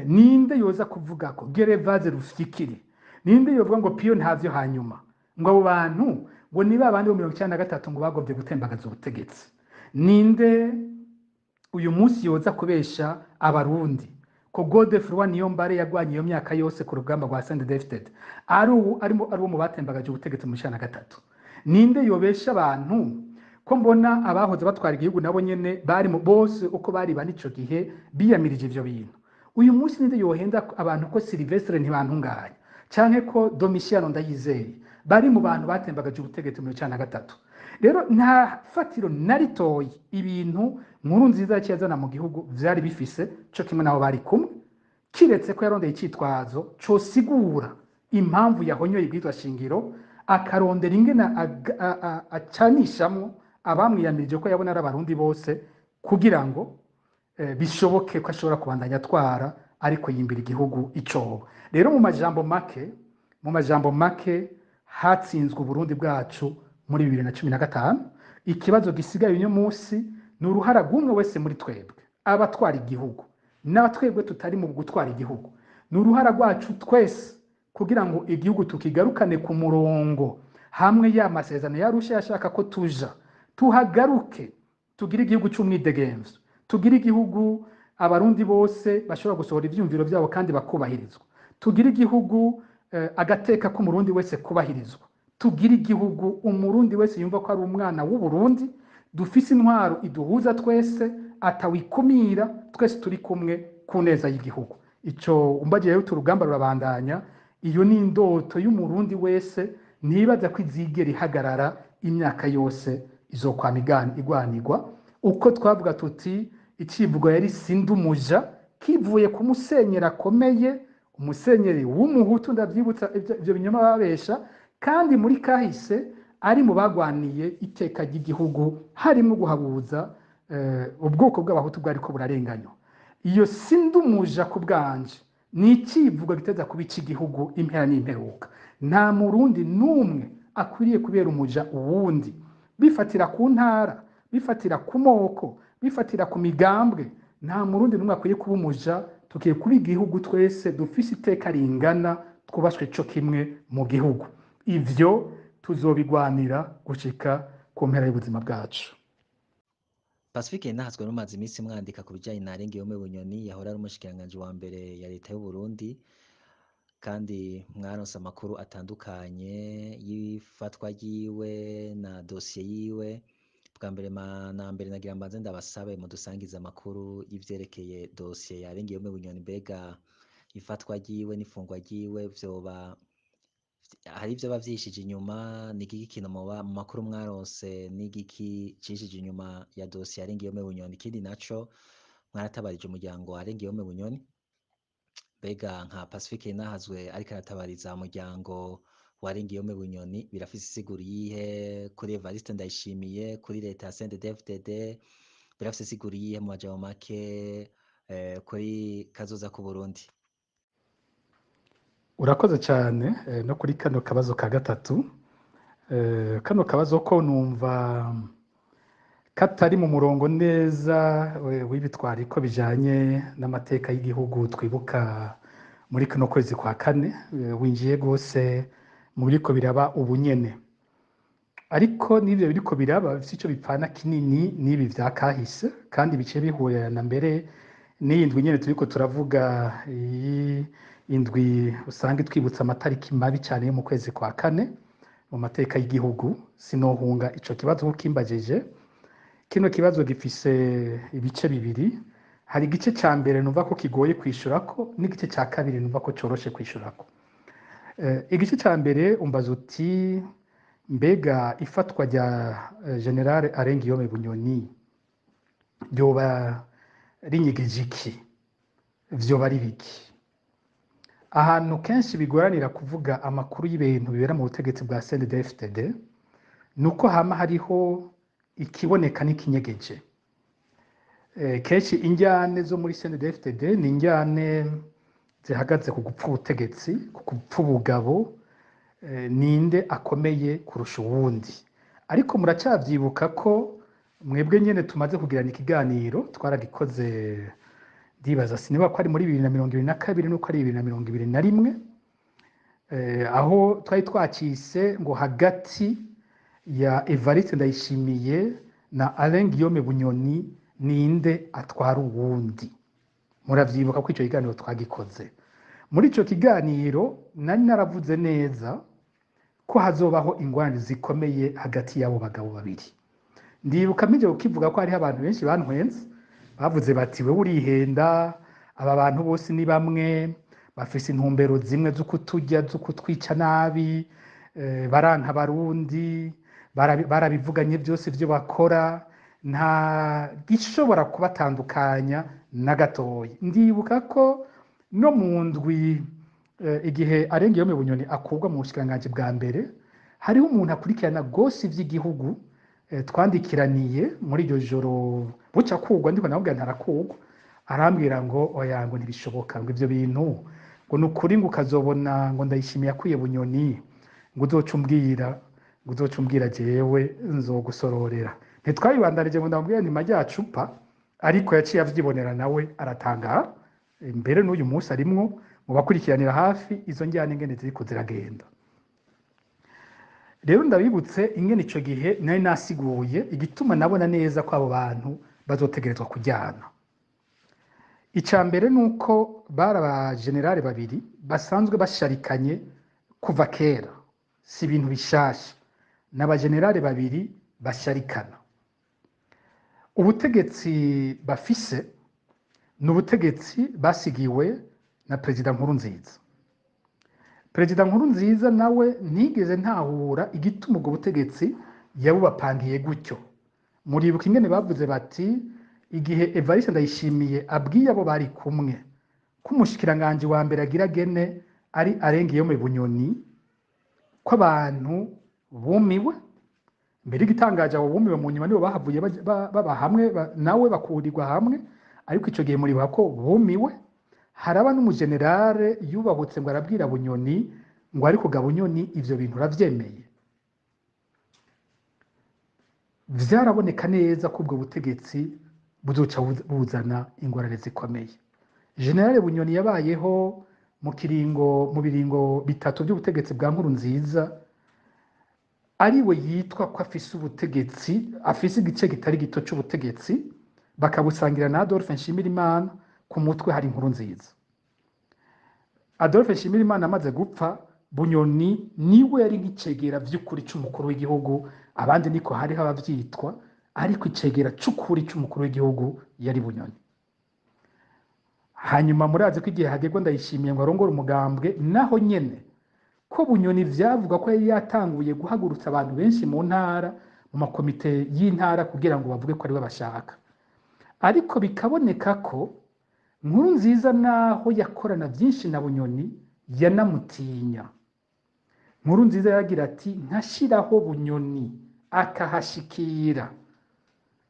Ninde yoza kuvuga ko Gervaze Rufyikiri, ninde yovuga ngo Pio ntavyo, hanyuma ngo abo bantu ngo ni ba bandi bo 93 ngo bagobye gutembagaza ubutegetsi? Ninde uyu munsi yoza kubesha Abarundi ko Godefroid Niyombare yagwanye iyo myaka yose ku rugamba rwa CNDD-FDD ari ubu arimo ari uwo mu batembagaje ubutegetsi mu 93? Ninde yobesha abantu ko mbona abahoze batwara igihugu nabo nyene bari mu bose uko bari bane ico gihe biyamirije ivyo bintu? Uyu munsi ninde yohenda abantu ko Sylvestre Ntibantunganya canke ko Domitiano Ndayizeye bari mu bantu batembagaje ubutegetsi mu 93? Rero nta fatiro na ritoyi ibintu Nkuru Nziza yaciye azana mu gihugu vyari bifise, co kimwe nabo bari kumwe, kiretse ko yarondeye icitwazo cosigura impamvu yahonyoye ibwirizwa shingiro, akarondera ingene acanishamwo abamwiyamirije ko yabona ari Abarundi bose, kugira ngo bishoboke ko ashobora kubandanya atwara ariko yimbira igihugu icobo. Rero mu majambo make, hatsinzwe Uburundi bwacu muri 2015. Ikibazo gisigaye uyu munsi ni uruhara rw'umwe wese muri twebwe, abatwara igihugu n'abatwebwe tutari mu gutwara igihugu. Ni uruhara rwacu twese kugira ngo igihugu tukigarukane ku murongo hamwe ya masezerano y'Arusha yashaka ko tuja, tuhagaruke, tugire igihugu c'umwidegemvyo, tugire igihugu Abarundi bose bashobora gusohora ivyumviro vyabo kandi bakubahirizwa, tugire igihugu agateka k'Umurundi wese kubahirizwa, tugire igihugu Umurundi wese yumva ko ari umwana w'Uburundi, dufise intwaro iduhuza twese, atawikumira, twese turi kumwe ku neza y'igihugu. Ico umbagiye rero, urugamba rurabandanya. Iyo ni indoto y'Umurundi wese, ntibaza ko izigera ihagarara, imyaka yose izokwama igwanirwa. Uko twavuga tuti icivugo yari "Sindumuja", kivuye ku musenyeri akomeye, umusenyeri w'Umuhutu, ndavyibutsa ivyo binyoma babesha, kandi muri kahise ari mu bagwaniye iteka ry'igihugu, harimo guhabuza ubwoko bw'Abahutu bwariko burarenganywa. Iyo "Sindumuja" ku bwanje ni icivugo giteza kuba ic'igihugu impera n'imperuka. Nta Murundi n'umwe akwiriye kubera umuja uwundi, bifatira ku ntara, bifatira ku moko, bifatira ku migambwe. Nta Murundi n'umwe akwiye kuba umuja. Tukiye kuba igihugu twese dufise iteka ringana, twubashwe co kimwe mu gihugu. Ivyo tuzobigwanira gushika ku mpera y'ubuzima bwacu. Pacifique Nahazwe, rumaze iminsi mwandika ku bijanye na Arenga Bunyoni yahora ari umushikiranganji wa mbere ya leta y'u Burundi, kandi mwaronse amakuru atandukanye y'ifatwa ryiwe na dosiye yiwe. Bwa mbere na mbere nagira mbanze ndabasabe mudusangize amakuru y'ivyerekeye dosiye ya Arenga Bunyoni. Mbega ifatwa ryiwe n'ifungwa ryiwe vyoba hari ivyo bavyishije inyuma? Ni igiki kintu muba mu makuru mwaronse, n'igiki cishije inyuma ya dosiye ya Arenga Bunyoni? Ikindi naco, mwaratabarije umuryango wa Arenga Bunyoni. Mbega nka Pacifique Nahazwe ariko aratabariza umuryango wa Arenga Bunyoni, birafise isiguro iyihe kuri Evariste Ndayishimiye, kuri leta ya CNDD-FDD? Birafise isiguro iyihe mu majambo make kuri kazoza ku Burundi? Urakoze cyane no kuri kano kabazo ka gatatu. Kano kabazo ko numva katari mu murongo neza w'ibitwariko bijanye n'amateka y'igihugu twibuka muri kano kwezi kwa kane, winjiye rwose. mu biriko biraba ubu nyene. Ariko n'ivyo biriko biraba bifise ico bipfana kinini n'ibi vya kahise, kandi bice bihurirana mbere n'iyi ndwi nyene turiko turavuga, iyi indwi usanga itwibutsa amatariki mabi cane yo mu kwezi kwa kane mu mateka y'igihugu. Sinohunga ico kibazo kukimbajije. Kino kibazo gifise ibice bibiri. Hari igice ca mbere numva ko kigoye kwishurako, n'igice ca kabiri numva ko coroshe kwishurako. Igice ca mbere umbaza uti: mbega ifatwa rya General Alain Guillaume Bunyoni ryoba rinyigije iki, vyoba ari biki? Ahantu kenshi bigoranira kuvuga amakuru y'ibintu bibera mu butegetsi bwa CNDD-FDD nuko hama hariho ikiboneka n'ikinyegeje. Kenshi injyane zo muri CNDD-FDD ni injyane zihagaze ku gupfa ubutegetsi, ku gupfa ubugabo, ninde akomeye kurusha uwundi. Ariko muracavyibuka ko mwebwe nyene tumaze kugirana ikiganiro, twaragikoze, ndibaza siniba ko ari muri 2022 nuko ari 2021, aho twari twacise ngo hagati ya Evariste Ndayishimiye na Alain Guillaume Bunyoni ninde atwara uwundi. Muravyibuka ko ico kiganiro twagikoze. Muri ico kiganiro nari naravuze neza ko hazobaho ingorane zikomeye hagati y'abo bagabo babiri. Ndibuka mpije kukivuga ko hariho abantu benshi bantwenze, bavuze bati: wewe urihenda, aba bantu bose ni bamwe, bafise intumbero zimwe zo kuturya, zo kutwica nabi, baranka Abarundi, barabivuganye byose ivyo bakora, nta gishobora kubatandukanya na gatoya. Ndibuka ko no mu ndwi igihe Alain Guillaume Bunyoni akurwa mu bushikiranganji bwa mbere, hariho umuntu akurikirana gose ivy'igihugu, twandikiraniye muri iryo joro buca kugwa, ndiko ndamubwira ntarakugwa, arambwira ngo oya, ngo ntibishoboka, ngo ivyo bintu ngo ni ukuri, ngo ukazobona ngo Ndayishimiye akwiye Bunyoni, ngo uzoca umbwira, ngo uzoca umbwira jewe nzogusororera. Ntitwabibandanije ngo ndamubwire nti majya cupa, ariko yaciye avyibonera nawe aratangara. Mbere n'uyu munsi arimwo mu bakurikiranira hafi izo njyana ingene ziriko ziragenda. Rero ndabibutse ingene ico gihe nari nasiguye igituma nabona neza ko abo bantu bazotegerezwa kujyana. Ica mbere nuko bari abagenerale babiri basanzwe basharikanye kuva kera, si ibintu bishasha, ni abagenerale babiri basharikana. Ubutegetsi bafise ni ubutegetsi basigiwe na Perezida Nkurunziza. Perezida Nkurunziza nawe ntigeze ntahura igituma ubwo butegetsi yabubapangiye gutyo. Muribuka ingene bavuze bati igihe Evariste Ndayishimiye abwiye abo bari kumwe ko umushikiranganji wa mbere agira gene ari Alain Guillaume Bunyoni, ko abantu bumiwe. Mbere igitangaje abo bumiwe mu nyuma nibo bahavuye baba hamwe nawe bakurirwa hamwe, ariko ico gihe muribuka ko bumiwe. Haraba n'umugenerale yubahutse ngo arabwira Bunyoni ngo ariko ga Bunyoni ivyo bintu uravyemeye. Vyaraboneka neza ko ubwo butegetsi buzoca buzana ingorane zikomeye. Generale Bunyoni yabayeho mu biringo bitatu by'ubutegetsi bwa Nkurunziza, ariwe yitwa ko afise ubutegetsi, afise igice kitari gito c'ubutegetsi, bakabusangira na Adolphe Nshimirimana, ku mutwe hari Nkurunziza. Adolphe Nshimirimana amaze gupfa, Bunyoni niwe yari nk'icegera vy'ukuri c'umukuru w'igihugu, abandi niko hariho abavyitwa, ariko icegera c'ukuri c'umukuru w'igihugu yari Bunyoni. Hanyuma murazi ko igihe hagerwa Ndayishimiye ngo arongore umugambwe, naho nyene ko Bunyoni vyavuga ko yari yatanguye guhagurutsa abantu benshi mu ntara, mu makomite y'intara, kugira ngo bavuge ko ariwe bashaka. Ariko bikaboneka ko Nkurunziza naho yakorana vyinshi na Bunyoni yanamutinya. Nkurunziza yaragira ati nkashiraho Bunyoni akahashikira,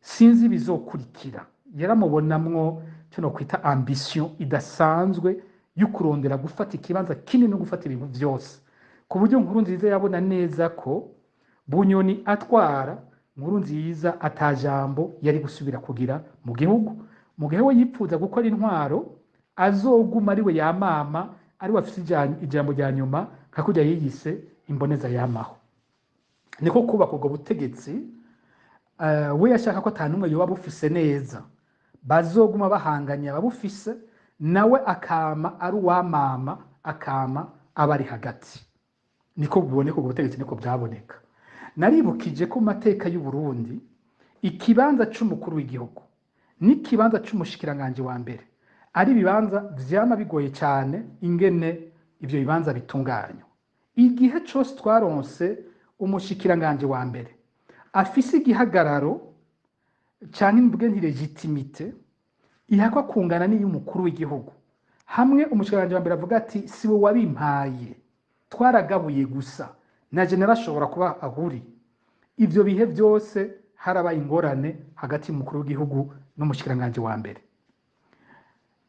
sinzi bizokurikira. Yaramubonamwo cyo no kwita ambition idasanzwe yo kurondera gufata ikibanza kinini no gufata ibintu vyose, ku buryo Nkurunziza yabona neza ko Bunyoni atwara, Nkurunziza atajambo yari gusubira kugira mu gihugu. Mu gihe we yipfuza gukora intwaro azoguma ariwe yamama, ariwe afise ijambo rya nyuma, nka kurya yiyise Imboneza yamaho. Niko kubaka ubwo butegetsi. We yashaka ko ata n'umwe yoba bufise neza, bazoguma bahanganye ababufise, nawe akama ari uwamama, akama aba ari hagati. Niko buboneka ubwo butegetsi, niko bwaboneka. Naribukije ko mu mateka y'u Burundi ikibanza c'umukuru w'igihugu n'ikibanza c'umushikiranganji wa mbere ari ibibanza vyama bigoye cyane ingene ivyo bibanza bitunganywa. Igihe cose twaronse umushikiranganji wa mbere afise igihagararo canke mvuge nti légitimité ihakwa kungana n'iy'umukuru w'igihugu, hamwe umushikiranganji wa mbere avuga ati: "Si we wabimpaye, twaragabuye gusa, na je narashobora kuba ahuri." Ivyo bihe byose harabaye ingorane hagati y'umukuru w'igihugu n'umushikiranganji wa mbere.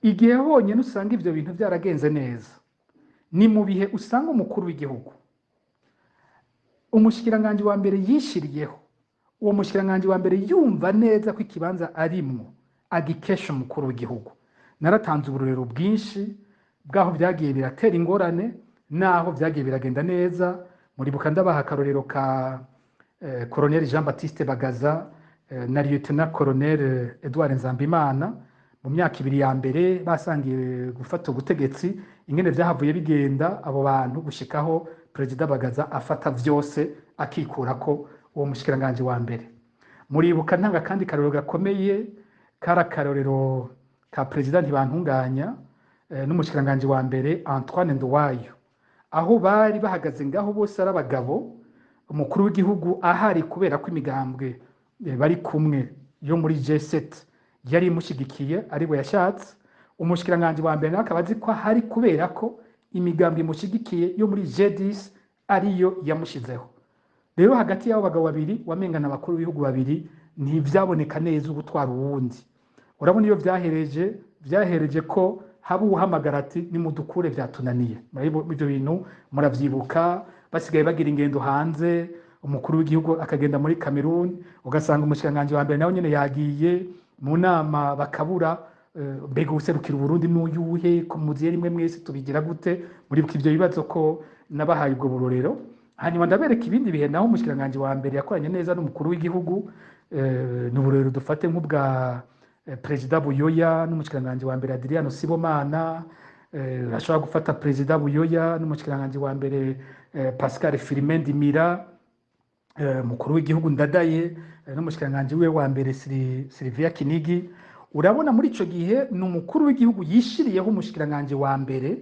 Igihe honyine usanga ivyo bintu byaragenze neza ni mu bihe usanga umukuru w'igihugu umushikiranganji wa mbere yishiriyeho, uwo mushikiranganji wa mbere yumva neza ko ikibanza arimwo agikesha umukuru w'igihugu. Naratanze uburorero bwinshi bw'aho byagiye biratera ingorane n'aho byagiye biragenda neza. Muribuka ndabaha akarorero ka Colonel Jean Baptiste Bagaza na Lieutenant Colonel Edouard Nzambimana mu myaka 2 ya mbere basangiye gufata ubutegetsi, ingene vyahavuye bigenda abo bantu gushikaho Perezida Bagaza afata vyose akikurako uwo mushikiranganji wa mbere. Muribuka ntanga kandi karorero gakomeye kari akarorero ka Perezida Ntibantunganya n'umushikiranganji wa mbere Antoine Nduwayo, aho bari bahagaze ngaho bose ari abagabo, umukuru w'igihugu ahari kubera ko imigambwe bari kumwe yo muri G7 yari imushigikiye, ari we yashatse. Umushikiranganji wa mbere nawe akaba azi ko ahari kubera ko imigambwe imushigikiye yo muri G10 ariyo yamushizeho. Rero hagati y'abo bagabo babiri wamengana abakuru b'ibihugu babiri, ntivyaboneka neza ubutwara uwundi. Urabona iyo vyahereje ko haba uwuhamagara ati: "Nimudukure, vyatunaniye." Ivyo bintu muravyibuka, basigaye bagira ingendo hanze, umukuru w'igihugu akagenda muri Cameroon, ugasanga umushikiranganji wa mbere nawe nyene yagiye mu nama, bakabura mbega userukira Uburundi n'uyuhe, ko muziye rimwe mwese, tubigira gute? Muribuka ivyo bibazo ko nabahaye ubwo burorero. Hanyuma ndabereka ibindi bihe naho umushikiranganji wa mbere yakoranye neza n'umukuru w'igihugu. Ni uburorero dufate nk'ubwa Perezida Buyoya n'umushikiranganji wa mbere Adriano Sibomana. Urashobora gufata Perezida Buyoya n'umushikiranganji wa mbere Pascal Firmin Ndimira, mukuru w'igihugu Ndadaye n'umushikiranganji wiwe wa mbere Sylvia Kinigi. Urabona muri ico gihe ni umukuru w'igihugu yishiriyeho umushikiranganji wa mbere,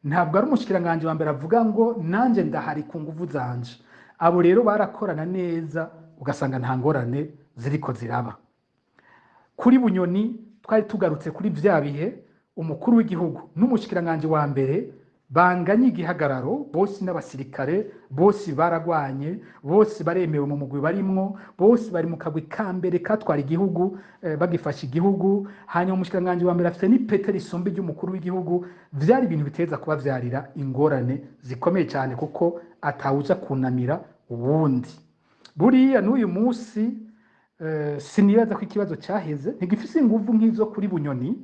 ntabwo ari umushikiranganji wa mbere avuga ngo nanje ndahari ku nguvu zanje. Abo rero barakorana neza, ugasanga nta ngorane ziriko ziraba. Kuri Bunyoni twari tugarutse kuri vya bihe umukuru w'igihugu n'umushikiranganji wa mbere banganye igihagararo, bose n'abasirikare, bose baragwanye, bose baremewe mu mugwi barimwo, bose bari mu kagwi ka mbere katwara igihugu bagifasha igihugu. Hanyuma umushikiranganji wa mbere afite n'ipete risumba iry'umukuru w'igihugu. Vyari ibintu biteza kubavyarira ingorane zikomeye cyane, kuko atawuja kunamira uwundi. Buriya n'uyu munsi sinibaza ko ikibazo cyaheze, ntigifise inguvu nk'izo kuri Bunyoni,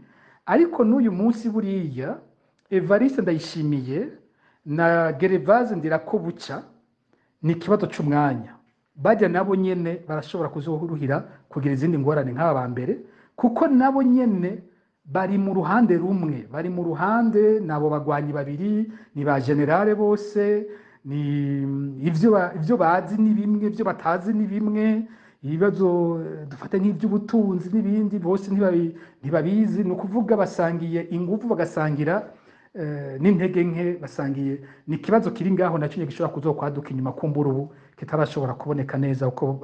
ariko n'uyu munsi buriya Evariste Ndayishimiye na Gervase Ndirakobuca ni ikibazo c'umwanya. Bajya nabo nyene barashobora kuzoruhira kugira izindi ngorane nk'aba ba mbere, kuko nabo nyene bari mu ruhande rumwe, bari mu ruhande nabo bagwanyi babiri, ni ba général bose, ni ivyo bazi ni bimwe, ivyo batazi ni bimwe. Ibibazo dufate nk'ivy'ubutunzi n'ibindi bose ntibabizi. Ni ukuvuga basangiye inguvu, bagasangira n'intege nke basangiye. Ni ikibazo kiri ngaho nacyo gishobora kuzokwaduka inyuma, kumbura ubu kitarashobora kuboneka neza uko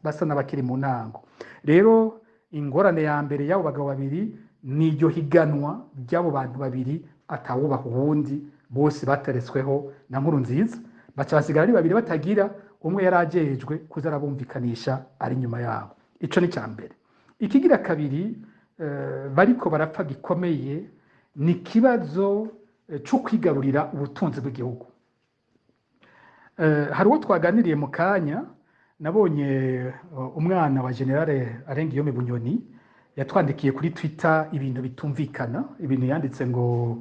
basa n'abakiri mu ntango. Rero ingorane ya mbere y'abo bagabo babiri ni iryo higanwa ry'abo bantu babiri atawubaha uwundi, bose bateretsweho na Nkurunziza, baca basigara ari babiri batagira umwe yari ajejwe kuza arabumvikanisha ari inyuma yabo. Ico ni icya mbere. Ikigira kabiri bariko barapfa gikomeye ni ikibazo cyo kwigarurira ubutunzi bw'igihugu. Hari uwo twaganiriye mu kanya, nabonye umwana wa Général Arengiyome Bunyoni yatwandikiye kuri Twitter ibintu bitumvikana, ibintu yanditse ngo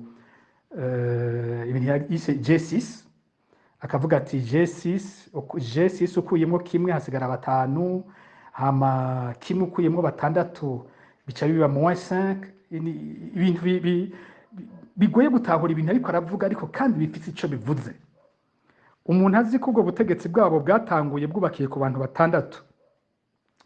ibintu yise G6. Akavuga ati G6, G6 ukuyemo kimwe hasigara batanu, hama kimwe ukuyemo batandatu bica biba moins 5. Ibintu bigoye gutahura ibintu ariko aravuga, ariko kandi bifite ico bivuze. Umuntu azi ko ubwo butegetsi bwabo bwatanguye bwubakiye ku bantu batandatu,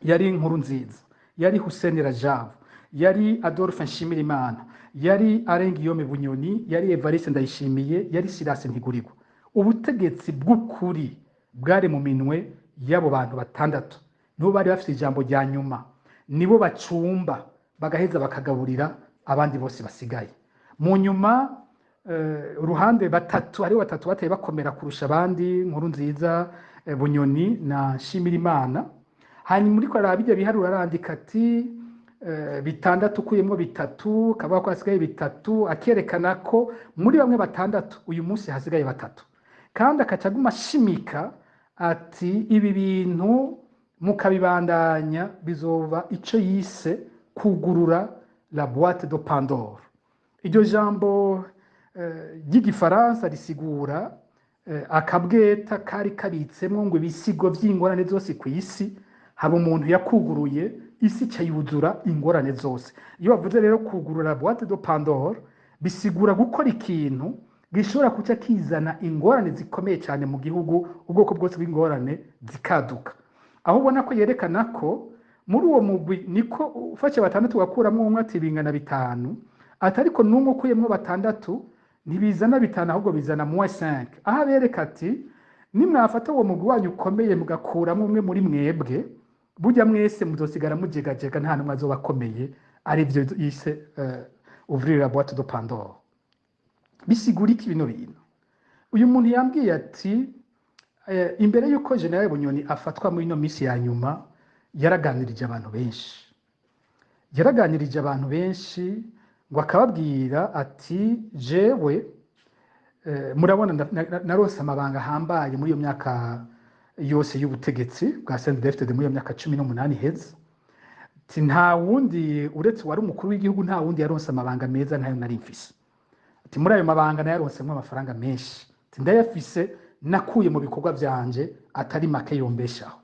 yari Nkurunziza, yari Hussein Rajabu, yari Adolphe Nshimirimana, yari Alain Guillaume Bunyoni, yari Evariste Ndayishimiye, yari Silas Ntigurirwa. Ubutegetsi bw'ukuri bwari mu minwe y'abo bantu batandatu, nibo bari bafite ijambo rya nyuma, nibo bacumba bagaheza bakagaburira abandi bose basigaye mu nyuma. Uruhande batatu, hariho batatu bateye bakomera kurusha abandi: Nkurunziza, Bunyoni na Nshimirimana. Hanyuma uriko araba ibyo biharuro, arandika ati bitandatu ukuyemo bitatu, kavuga ko hasigaye bitatu, akerekana ko muri bamwe batandatu uyu munsi hasigaye batatu. Kandi akaca aguma ashimika ati ibi bintu mukabibandanya bizoba ico yise kugurura la boîte de Pandore. Iryo jambo ry'igifaransa risigura akabweta kari kabitsemwo ngo ibisigo vy'ingorane zose ku isi. Haba umuntu yakuguruye, isi ica yuzura ingorane zose. Iyo bavuze rero kugurura boîte de Pandore, bisigura gukora ikintu gishobora kuca kizana ingorane zikomeye cyane mu gihugu, ubwoko bwose bw'ingorane zikaduka. Aho ubona ko yerekana ko muri uwo mugwi niko ufashe batandatu ugakuramo umwe, ati bingana bitanu, ati ariko n'umwe ukuyemwo batandatu ntibizana bitanu, ahubwo bizana moins 5. Aho abereka ati nimwafata uwo mugwi wanyu ukomeye mugakuramo umwe muri mwebwe, burya mwese muzosigara mujegajega, nta n'umwe azoba akomeye. Arivyo yise ouvrir la boîte de Pandore. Bisigura iki bino bintu? Uyu muntu yambwiye ati imbere y'uko General Bunyoni afatwa muri ino misi ya nyuma, yaraganirije abantu benshi, yaraganirije abantu benshi, ngo akababwira ati jewe murabona narose amabanga ahambaye muri iyo myaka yose y'ubutegetsi bwa CNDD-FDD, muri iyo myaka 18 iheze. Ati nta wundi uretse wari umukuru w'igihugu, nta wundi yaronse amabanga meza nkayo nari mfise. Ati muri ayo mabanga nayaronsemwo amafaranga menshi, ati ndayafise nakuye mu bikorwa vyanje atari make yombeshaho.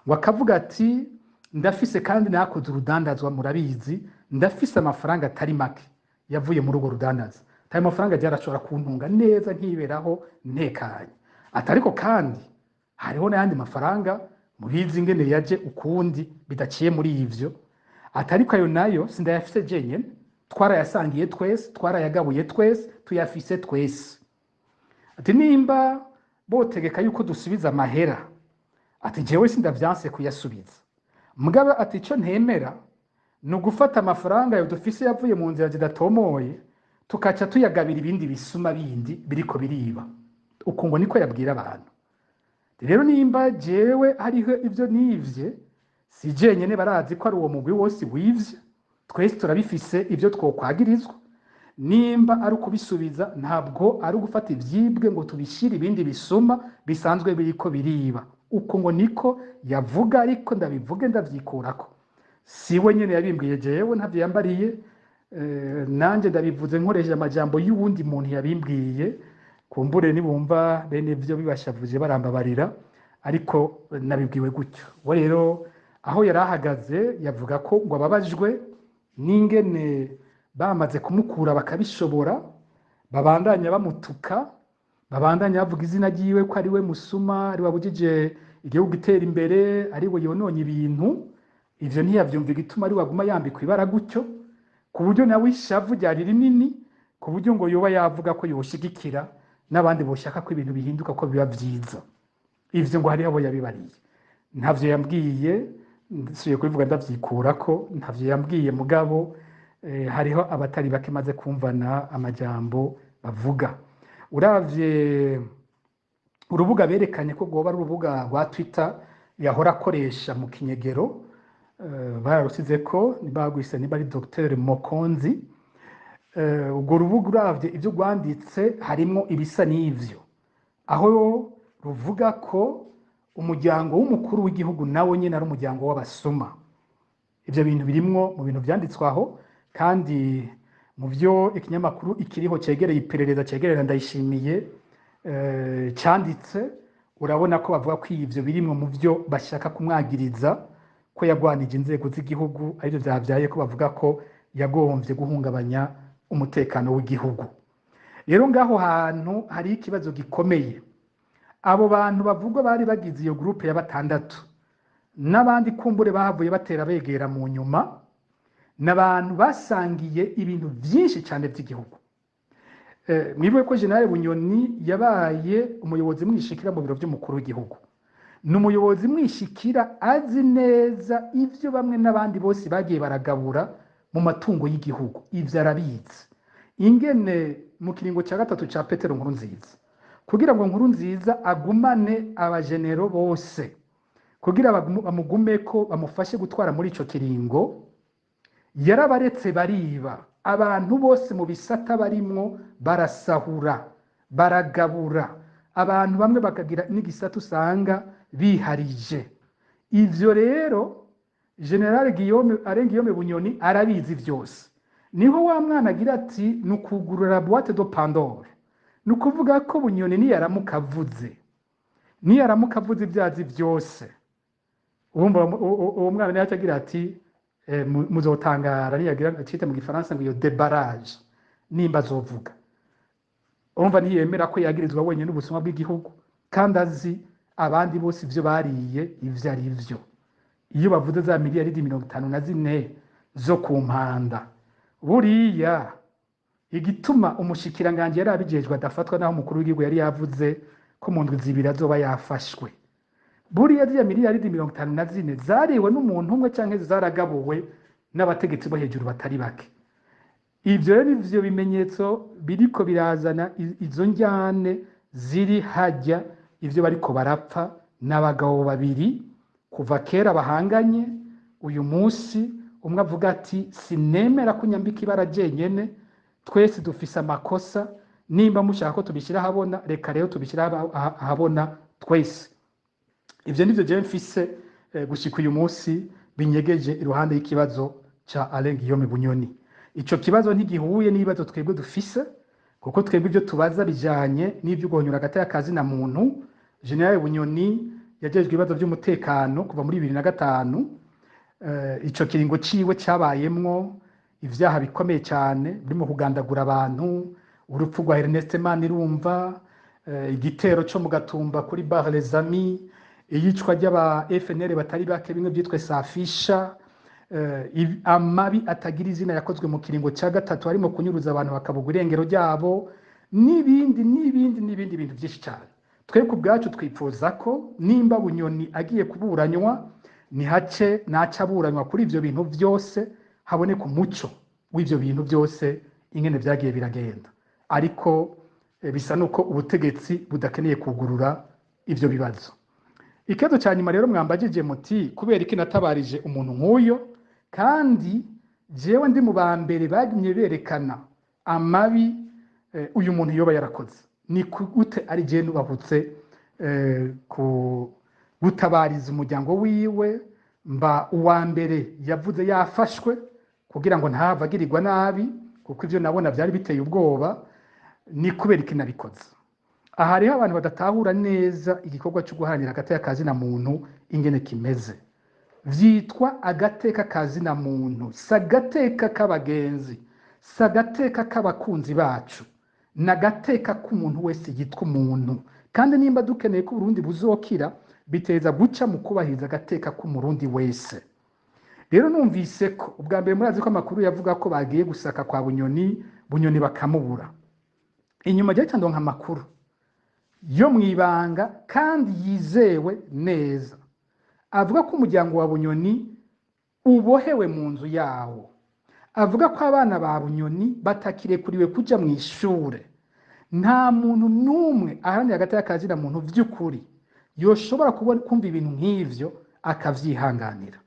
Ngo akavuga ati ndafise kandi nakoze urudandazwa, murabizi, ndafise amafaranga atari make yavuye muri urwo rudandaza. Ayo mafaranga yarashobora kuntunga neza nkiberaho ntekanye. Ati ariko kandi hariho n'ayandi mafaranga mubizi ingene yaje ukundi bidaciye muri ivyo. Ati ariko ayo nayo sindayafise jenyene, twarayasangiye twese, twarayagabuye twese, tuyafise twese. Ati nimba botegeka yuko dusubiza amahera, ati jewe sindavyanse kuyasubiza, mugabo ati ico ntemera ni ugufata amafaranga ayo dufise yavuye mu nzira zidatomoye, tukaca tuyagabira ibindi bisuma bindi biriko biriba. Uku ngo niko yabwira abantu. Rero nimba jewe hariho ivyo nivye, si jenyene, barazi ko ari uwo mugwi wose wivye, twese turabifise ivyo twokwagirizwa. Nimba ari ukubisubiza, ntabwo ari ugufata ivyibwe ngo tubishire ibindi bisuma bisanzwe biriko biriba. Uko ngo niko yavuga, ariko ndabivuge ndavyikurako, si we nyene yabimbwiye, jewe ntavyo yambariye. Nanje ndabivuze nkoresheje amajambo y'uwundi muntu yabimbwiye. Kumbure nibumva bene ivyo bibashavuje barambabarira, ariko nabibwiwe gutyo. We rero aho yari ahagaze yavuga ko ngo ababajwe n'ingene bamaze kumukura bakabishobora, babandanya bamutuka, babandanya bavuga izina ryiwe ko ari we musuma, ari we wabujije igihugu gutera imbere, ari we yononye ibintu. Ivyo ntiyavyumva igituma ari we aguma yambikwa ibara gutyo, ku buryo nawe ishavu ryari rinini, ku buryo ngo yoba yavuga ko yoshigikira n'abandi boshaka ko ibintu bihinduka, ko biba vyiza. Ivyo ngo hariho abo yabibariye, ntavyo yambwiye, nsubiye kubivuga ndavyikurako, ntavyo yambwiye, mugabo hariho abatari bake maze kumvana amajambo bavuga. Uravye urubuga berekanye ko rwoba ari urubuga rwa Twitter yahora akoresha mu kinyegero, bararusize ko nibagwise niba ari Dr Mokonzi. Urwo rubuga uravye ivyo rwanditse harimwo ibisa n'ivyo, aho ruvuga ko umuryango w'umukuru w'igihugu nawo nyene ari umuryango w'abasuma. Ivyo bintu birimwo mu bintu vyanditswe aho, kandi mu vyo ikinyamakuru ikiriho cegereye iperereza cegerera Ndayishimiye. Canditse, urabona ko bavuga ko ivyo birimwo mu vyo bashaka kumwagiriza, ko yagwanije inzego z'igihugu, arivyo vyavyaye ko bavuga ko yagomvye guhungabanya umutekano w'igihugu. Rero ngaho hantu hari ikibazo gikomeye. Abo bantu bavugwa bari bagize iyo groupe ya batandatu n'abandi kumbure bahavuye batera begera mu nyuma, n'abantu basangiye ibintu vyinshi cyane by'igihugu. Mwibuke ko General Bunyoni yabaye umuyobozi mwishikira mu biro by'umukuru w'igihugu. Ni umuyobozi mwishikira azi neza ivyo bamwe n'abandi bose bagiye baragabura mu matungo y'igihugu. Ivyo arabizi. Ingene mu kiringo cya gatatu ca Petero Nkurunziza, kugira ngo Nkurunziza agumane abajenero bose, kugira bamugumeko bamufashe gutwara muri ico kiringo, yarabaretse bariba. Abantu bose mu bisata barimwo barasahura, baragabura. Abantu bamwe bakagira n'igisata usanga biharije. Ivyo rero General Guillaume Alain Guillaume Bunyoni arabizi vyose. Niho wa mwana agira ati ni ukugurura boîte de Pandore. Ni ukuvuga ko Bunyoni niyaramuka avuze, niyaramuka avuze ibyazi vyose, uwo mwana niwe agira ati muzotangara niyagira acite mu gifaransa ngo iyo débarrage nimba azovuga. Urumva ntiyemera ko yagirizwa wenyine ubusuma bw'igihugu, kandi azi abandi bose ivyo bariye ivyo ari vyo. Iyo bavuze za miliyaridi 54 zo ku Mpanda, buriya igituma umushikiranganje yari abijejwe adafatwa, naho umukuru w'igihugu yari yavuze ko mu ndwi 2 azoba yafashwe, buriya ziriya miliyaridi 54 zariwe n'umuntu umwe canke zaragabuwe n'abategetsi bo hejuru batari bake. Ivyo rero nivyo bimenyetso biriko birazana izo njyane ziri hajya. Ivyo bariko barapfa n'abagabo babiri kuva kera bahanganye. Uyu munsi umwe avuga ati sinemera ko unyambika ibara jenyene, twese dufise amakosa, nimba mushaka ko tubishyira ahabona, reka rero tubishyira ahabona twese. Ivyo nivyo jewe mfise gushika uyu munsi binyegeje iruhande y'ikibazo ca Alain Guillaume Bunyoni. Ico kibazo ntigihuye n'ibibazo twebwe dufise, kuko twebwe ivyo tubaza bijanye n'ivyo guhonyura hagati y'akazi na muntu. General Bunyoni yajejwe ibibazo by'umutekano kuva muri 2005. Ico kiringo ciwe cabayemwo ivyaha bikomeye cyane birimo kugandagura abantu, urupfu rwa Ernest Manirumva, igitero co mu Gatumba kuri Bar Les Amis, iyicwa ry'aba FNL batari bake, bimwe byitwe Safisha, amabi atagira izina yakozwe mu kiringo cya gatatu, harimo kunyuruza abantu bakabugwa irengero ryabo, n'ibindi n'ibindi n'ibindi bintu byinshi cyane. Twe ku bwacu twipfuza ko nimba Bunyoni agiye kuburanywa, nihace naca aburanywa kuri ivyo bintu byose, haboneka umuco w'ivyo bintu byose ingene vyagiye biragenda. Ariko bisa nuko ubutegetsi budakeneye kugurura ivyo bibazo. Ikibazo cya nyuma rero mwambajije muti kubera iki natabarije umuntu nk'uyo, kandi jewe ndi mu ba mbere bagumye berekana amabi uyu muntu yoba yarakoze, ni gute ari jewe nubahutse ku gutabariza umuryango wiwe, mba uwa mbere yavuze yafashwe kugira ngo ntahave agirirwa nabi, kuko ivyo nabona vyari biteye ubwoba? Ni kubera iki nabikoze? Aha hariho abantu badatahura neza igikorwa cyo guharanira agateka kazina muntu ingene kimeze. Vyitwa agateka kazina muntu, si agateka k'abagenzi, si agateka k'abakunzi bacu, ni agateka k'umuntu wese yitwa umuntu. Kandi nimba dukeneye ko Uburundi buzokira, biteza guca mu kubahiriza agateka k'umurundi wese. Rero numvise ko ubwa mbere, murazi ko amakuru yavuga ko bagiye gusaka kwa Bunyoni, Bunyoni bakamubura. Inyuma rya ndonka amakuru yo mwibanga kandi yizewe neza, avuga ko umuryango wa Bunyoni ubohewe mu nzu yawo, avuga ko abana ba Bunyoni batakirekuriwe kuja mu ishure. Nta muntu n'umwe aharanira agateka kazina muntu vy'ukuri yoshobora kubona kumva ibintu nk'ivyo akavyihanganira,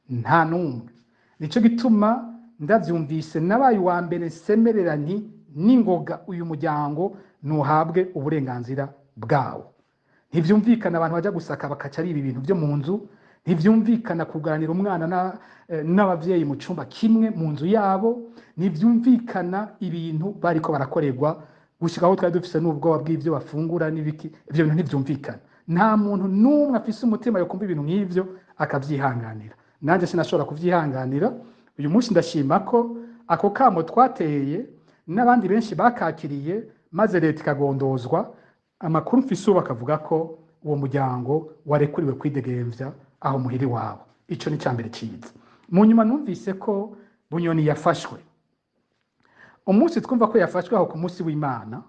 nta n'umwe. Nico gituma ndavyumvise nabaye uwa mbere nsemerera nti ningoga uyu muryango ntuhabwe uburenganzira bwawo. Ntivyumvikana abantu baja gusaka bakaca biba ibintu vyo mu nzu, ntivyumvikana kuganira umwana n'abavyeyi mu cumba kimwe mu nzu yabo, ntivyumvikana ibintu bariko barakorerwa Gushika aho twari dufise n'ubwoba bw'ivyo bafungura n'ibiki. Ivyo bintu ntivyumvikana. Nta muntu n'umwe afise umutima yokumva ibintu nk'ivyo akavyihanganira. Nanje sinashobora kuvyihanganira. Uyu munsi ndashima ko ako kamo twateye n'abandi benshi bakakiriye, maze leta ikagondozwa. Amakuru mfise ubu akavuga ko uwo muryango warekuriwe kwidegemvya aho muhiri wabo. Ico ni cambere ciza. Mu nyuma numvise ko Bunyoni yafashwe. Umunsi twumva ko yafashwe, aho ku munsi w'Imana,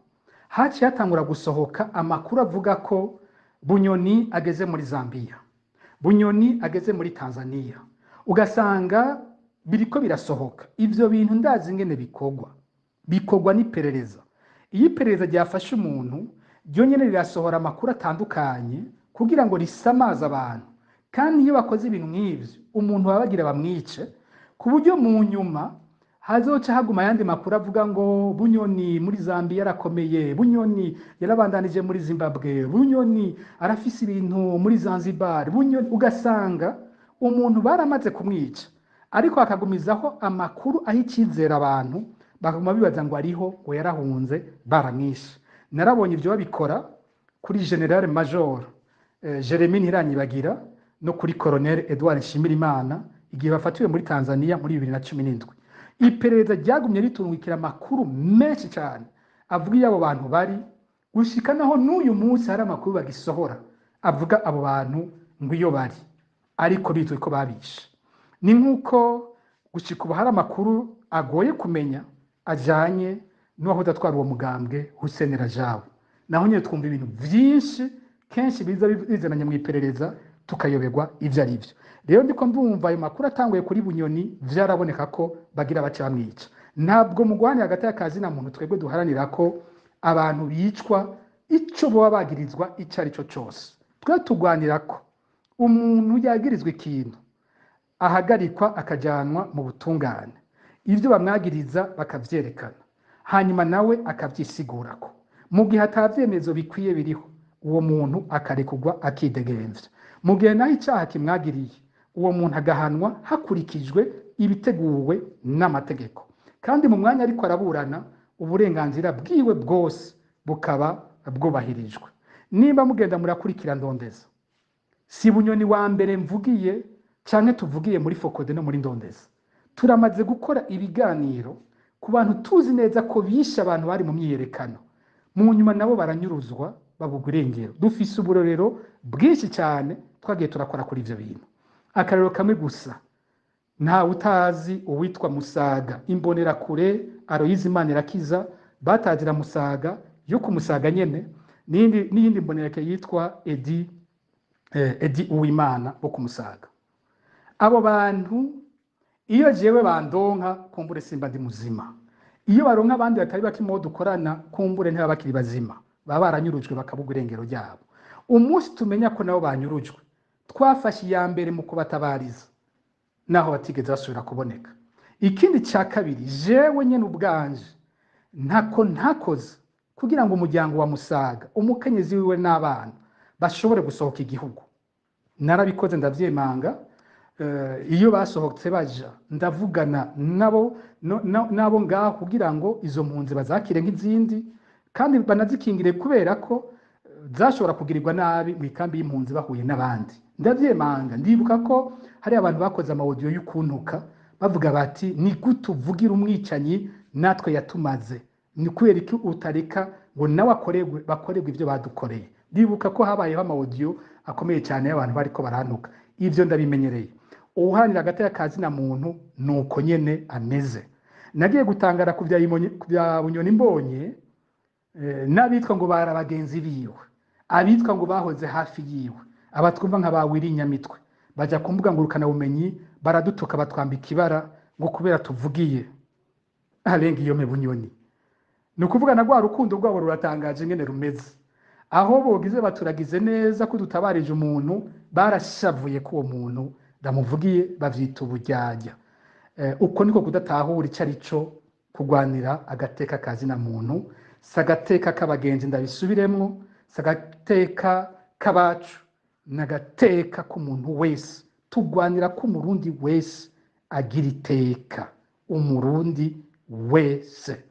haciye hatangura gusohoka amakuru avuga ko Bunyoni ageze muri Zambia, Bunyoni ageze muri Tanzania, ugasanga biriko birasohoka. Ivyo bintu ndazi ingene bikorwa. Bikorwa n'iperereza. Iyo iperereza ryafashe umuntu, ryo nyene rirasohora amakuru atandukanye kugira ngo risamaze abantu. Kandi iyo bakoze ibintu nk'ivyo, umuntu baba bagira bamwice, ku buryo mu nyuma hazoca haguma ayandi makuru avuga ngo Bunyoni muri Zambia yarakomeye, Bunyoni yarabandanije muri Zimbabwe, Bunyoni arafise ibintu muri Zanzibar, Bunyoni. Ugasanga umuntu baramaze kumwica, ariko akagumizaho amakuru aho icizere abantu, bakaguma bibaza ngo ariho, ngo yarahunze, baramwishe. Narabonye ivyo babikora kuri General Major Jeremy Ntiranyibagira no kuri Colonel Edouard Nshimirimana igihe bafatiwe muri Tanzania muri 2017. Iperereza ryagumye ritungikira amakuru menshi cyane avuga iyo abo bantu bari, gushika naho n'uyu munsi hari amakuru bagisohora avuga abo bantu ngo iyo bari, ariko bizwi ko babishe. Ni nk'uko gushika ubu hari amakuru agoye kumenya ajanye n'uwahoze atwara uwo mugambwe, Hussein Rajabu. Naho nyine twumva ibintu vyinshi, kenshi biza bizananye mu iperereza, tukayoberwa ivyo ari vyo. Rero ndiko ndumva ayo makuru atanguye kuri Bunyoni, vyaraboneka ko bagira bace bamwica. Ntabwo mu guharanira hagati y'akazi na muntu twebwe duharanira ko abantu bicwa ico boba bagirizwa ico ari cyo cose. Twe tugwanira ko umuntu yagirizwa ikintu ahagarikwa, akajanwa mu butungane, ivyo bamwagiriza bakavyerekana, hanyuma nawe akavyisigurako. Mu gihe atavyemezo bikwiye biriho, uwo muntu akarekurwa akidegemvya. Mu gihe naho icaha kimwagiriye, uwo muntu agahanwa hakurikijwe ibiteguwe n'amategeko, kandi mu mwanya ariko araburana uburenganzira bwiwe bwose bukaba bwubahirijwe. Nimba mugenda murakurikira Ndondeza, si Bunyoni wa mbere mvugiye canke tuvugiye muri FOCODE no muri Ndondeza. Turamaze gukora ibiganiro ku bantu tuzi neza ko bishe abantu bari mu myiyerekano, mu nyuma nabo baranyuruzwa, babugwa irengero. Dufise uburorero bwinshi cyane twagiye turakora kuri ivyo bintu. Akarero kamwe gusa: ntawe utazi uwitwa Musaga, Imbonerakure Aloyizi Manirakiza batazira Musaga yo ku Musaga nyene, n'iyindi mbonerakure yitwa Edi Uwimana bo ku Musaga. Abo bantu iyo jewe bandonka, kumbure simba ndi muzima. Iyo baronka abandi batari bake mu dukorana, kumbure ntibaba bakiri bazima, baba baranyurujwe, bakabugwa irengero ryabo. Umunsi tumenya ko nabo banyurujwe, twafashe iya mbere mu kubatabariza, naho batigeze basubira kuboneka. Ikindi cya kabiri, jewe nyene ubwanje ntako ntakoze kugira ngo umuryango wa Musaga, umukenyezi wiwe n'abana bashobore gusohoka igihugu. Narabikoze, ndavyemanga. Iyo basohotse baja, ndavugana nabo nabo ngaho kugira ngo izo mpunzi bazakire nk'izindi kandi banazikingire, kubera ko zashobora kugirirwa nabi mu ikambi y'impunzi bahuye n'abandi. Ndavyemanga. Ndibuka ko hari abantu bakoze ama audio y'ukuntuka, bavuga bati: "Ni gute uvugira umwicanyi natwe yatumaze? Ni kubera iki utareka ngo nawe akorerwe, bakorerwe ibyo badukoreye?" Ndibuka ko habayeho ama audio akomeye cyane y'abantu bariko barantuka. Ibyo ndabimenyereye. Uwuharanira hagati y'akazi na muntu nuko nyene ameze. Nagiye gutangara ku bya Bunyoni, mbonye n'abitwa ngo bari abagenzi biwe, abitwa ngo bahoze hafi yiwe, abatwumva nka ba Wirinyamitwe, baja ku mbuga ngurukanabumenyi baradutuka, batwambika ibara ngo kubera tuvugiye arenga iyo Bunyoni. Ni ukuvuga na rwa rukundo rwabo ruratangaje ingene rumeze. Aho bogize baturagize neza ko dutabarije umuntu, barashavuye ko uwo muntu ndamuvugiye, bavyita uburyarya. Uko niko kudatahura ico ari cyo kurwanira agateka kazina muntu. Si agateka k'abagenzi, ndabisubiremwo, si agateka k'abacu, ni agateka k'umuntu wese. Turwanira ko Umurundi wese agira iteka, Umurundi wese.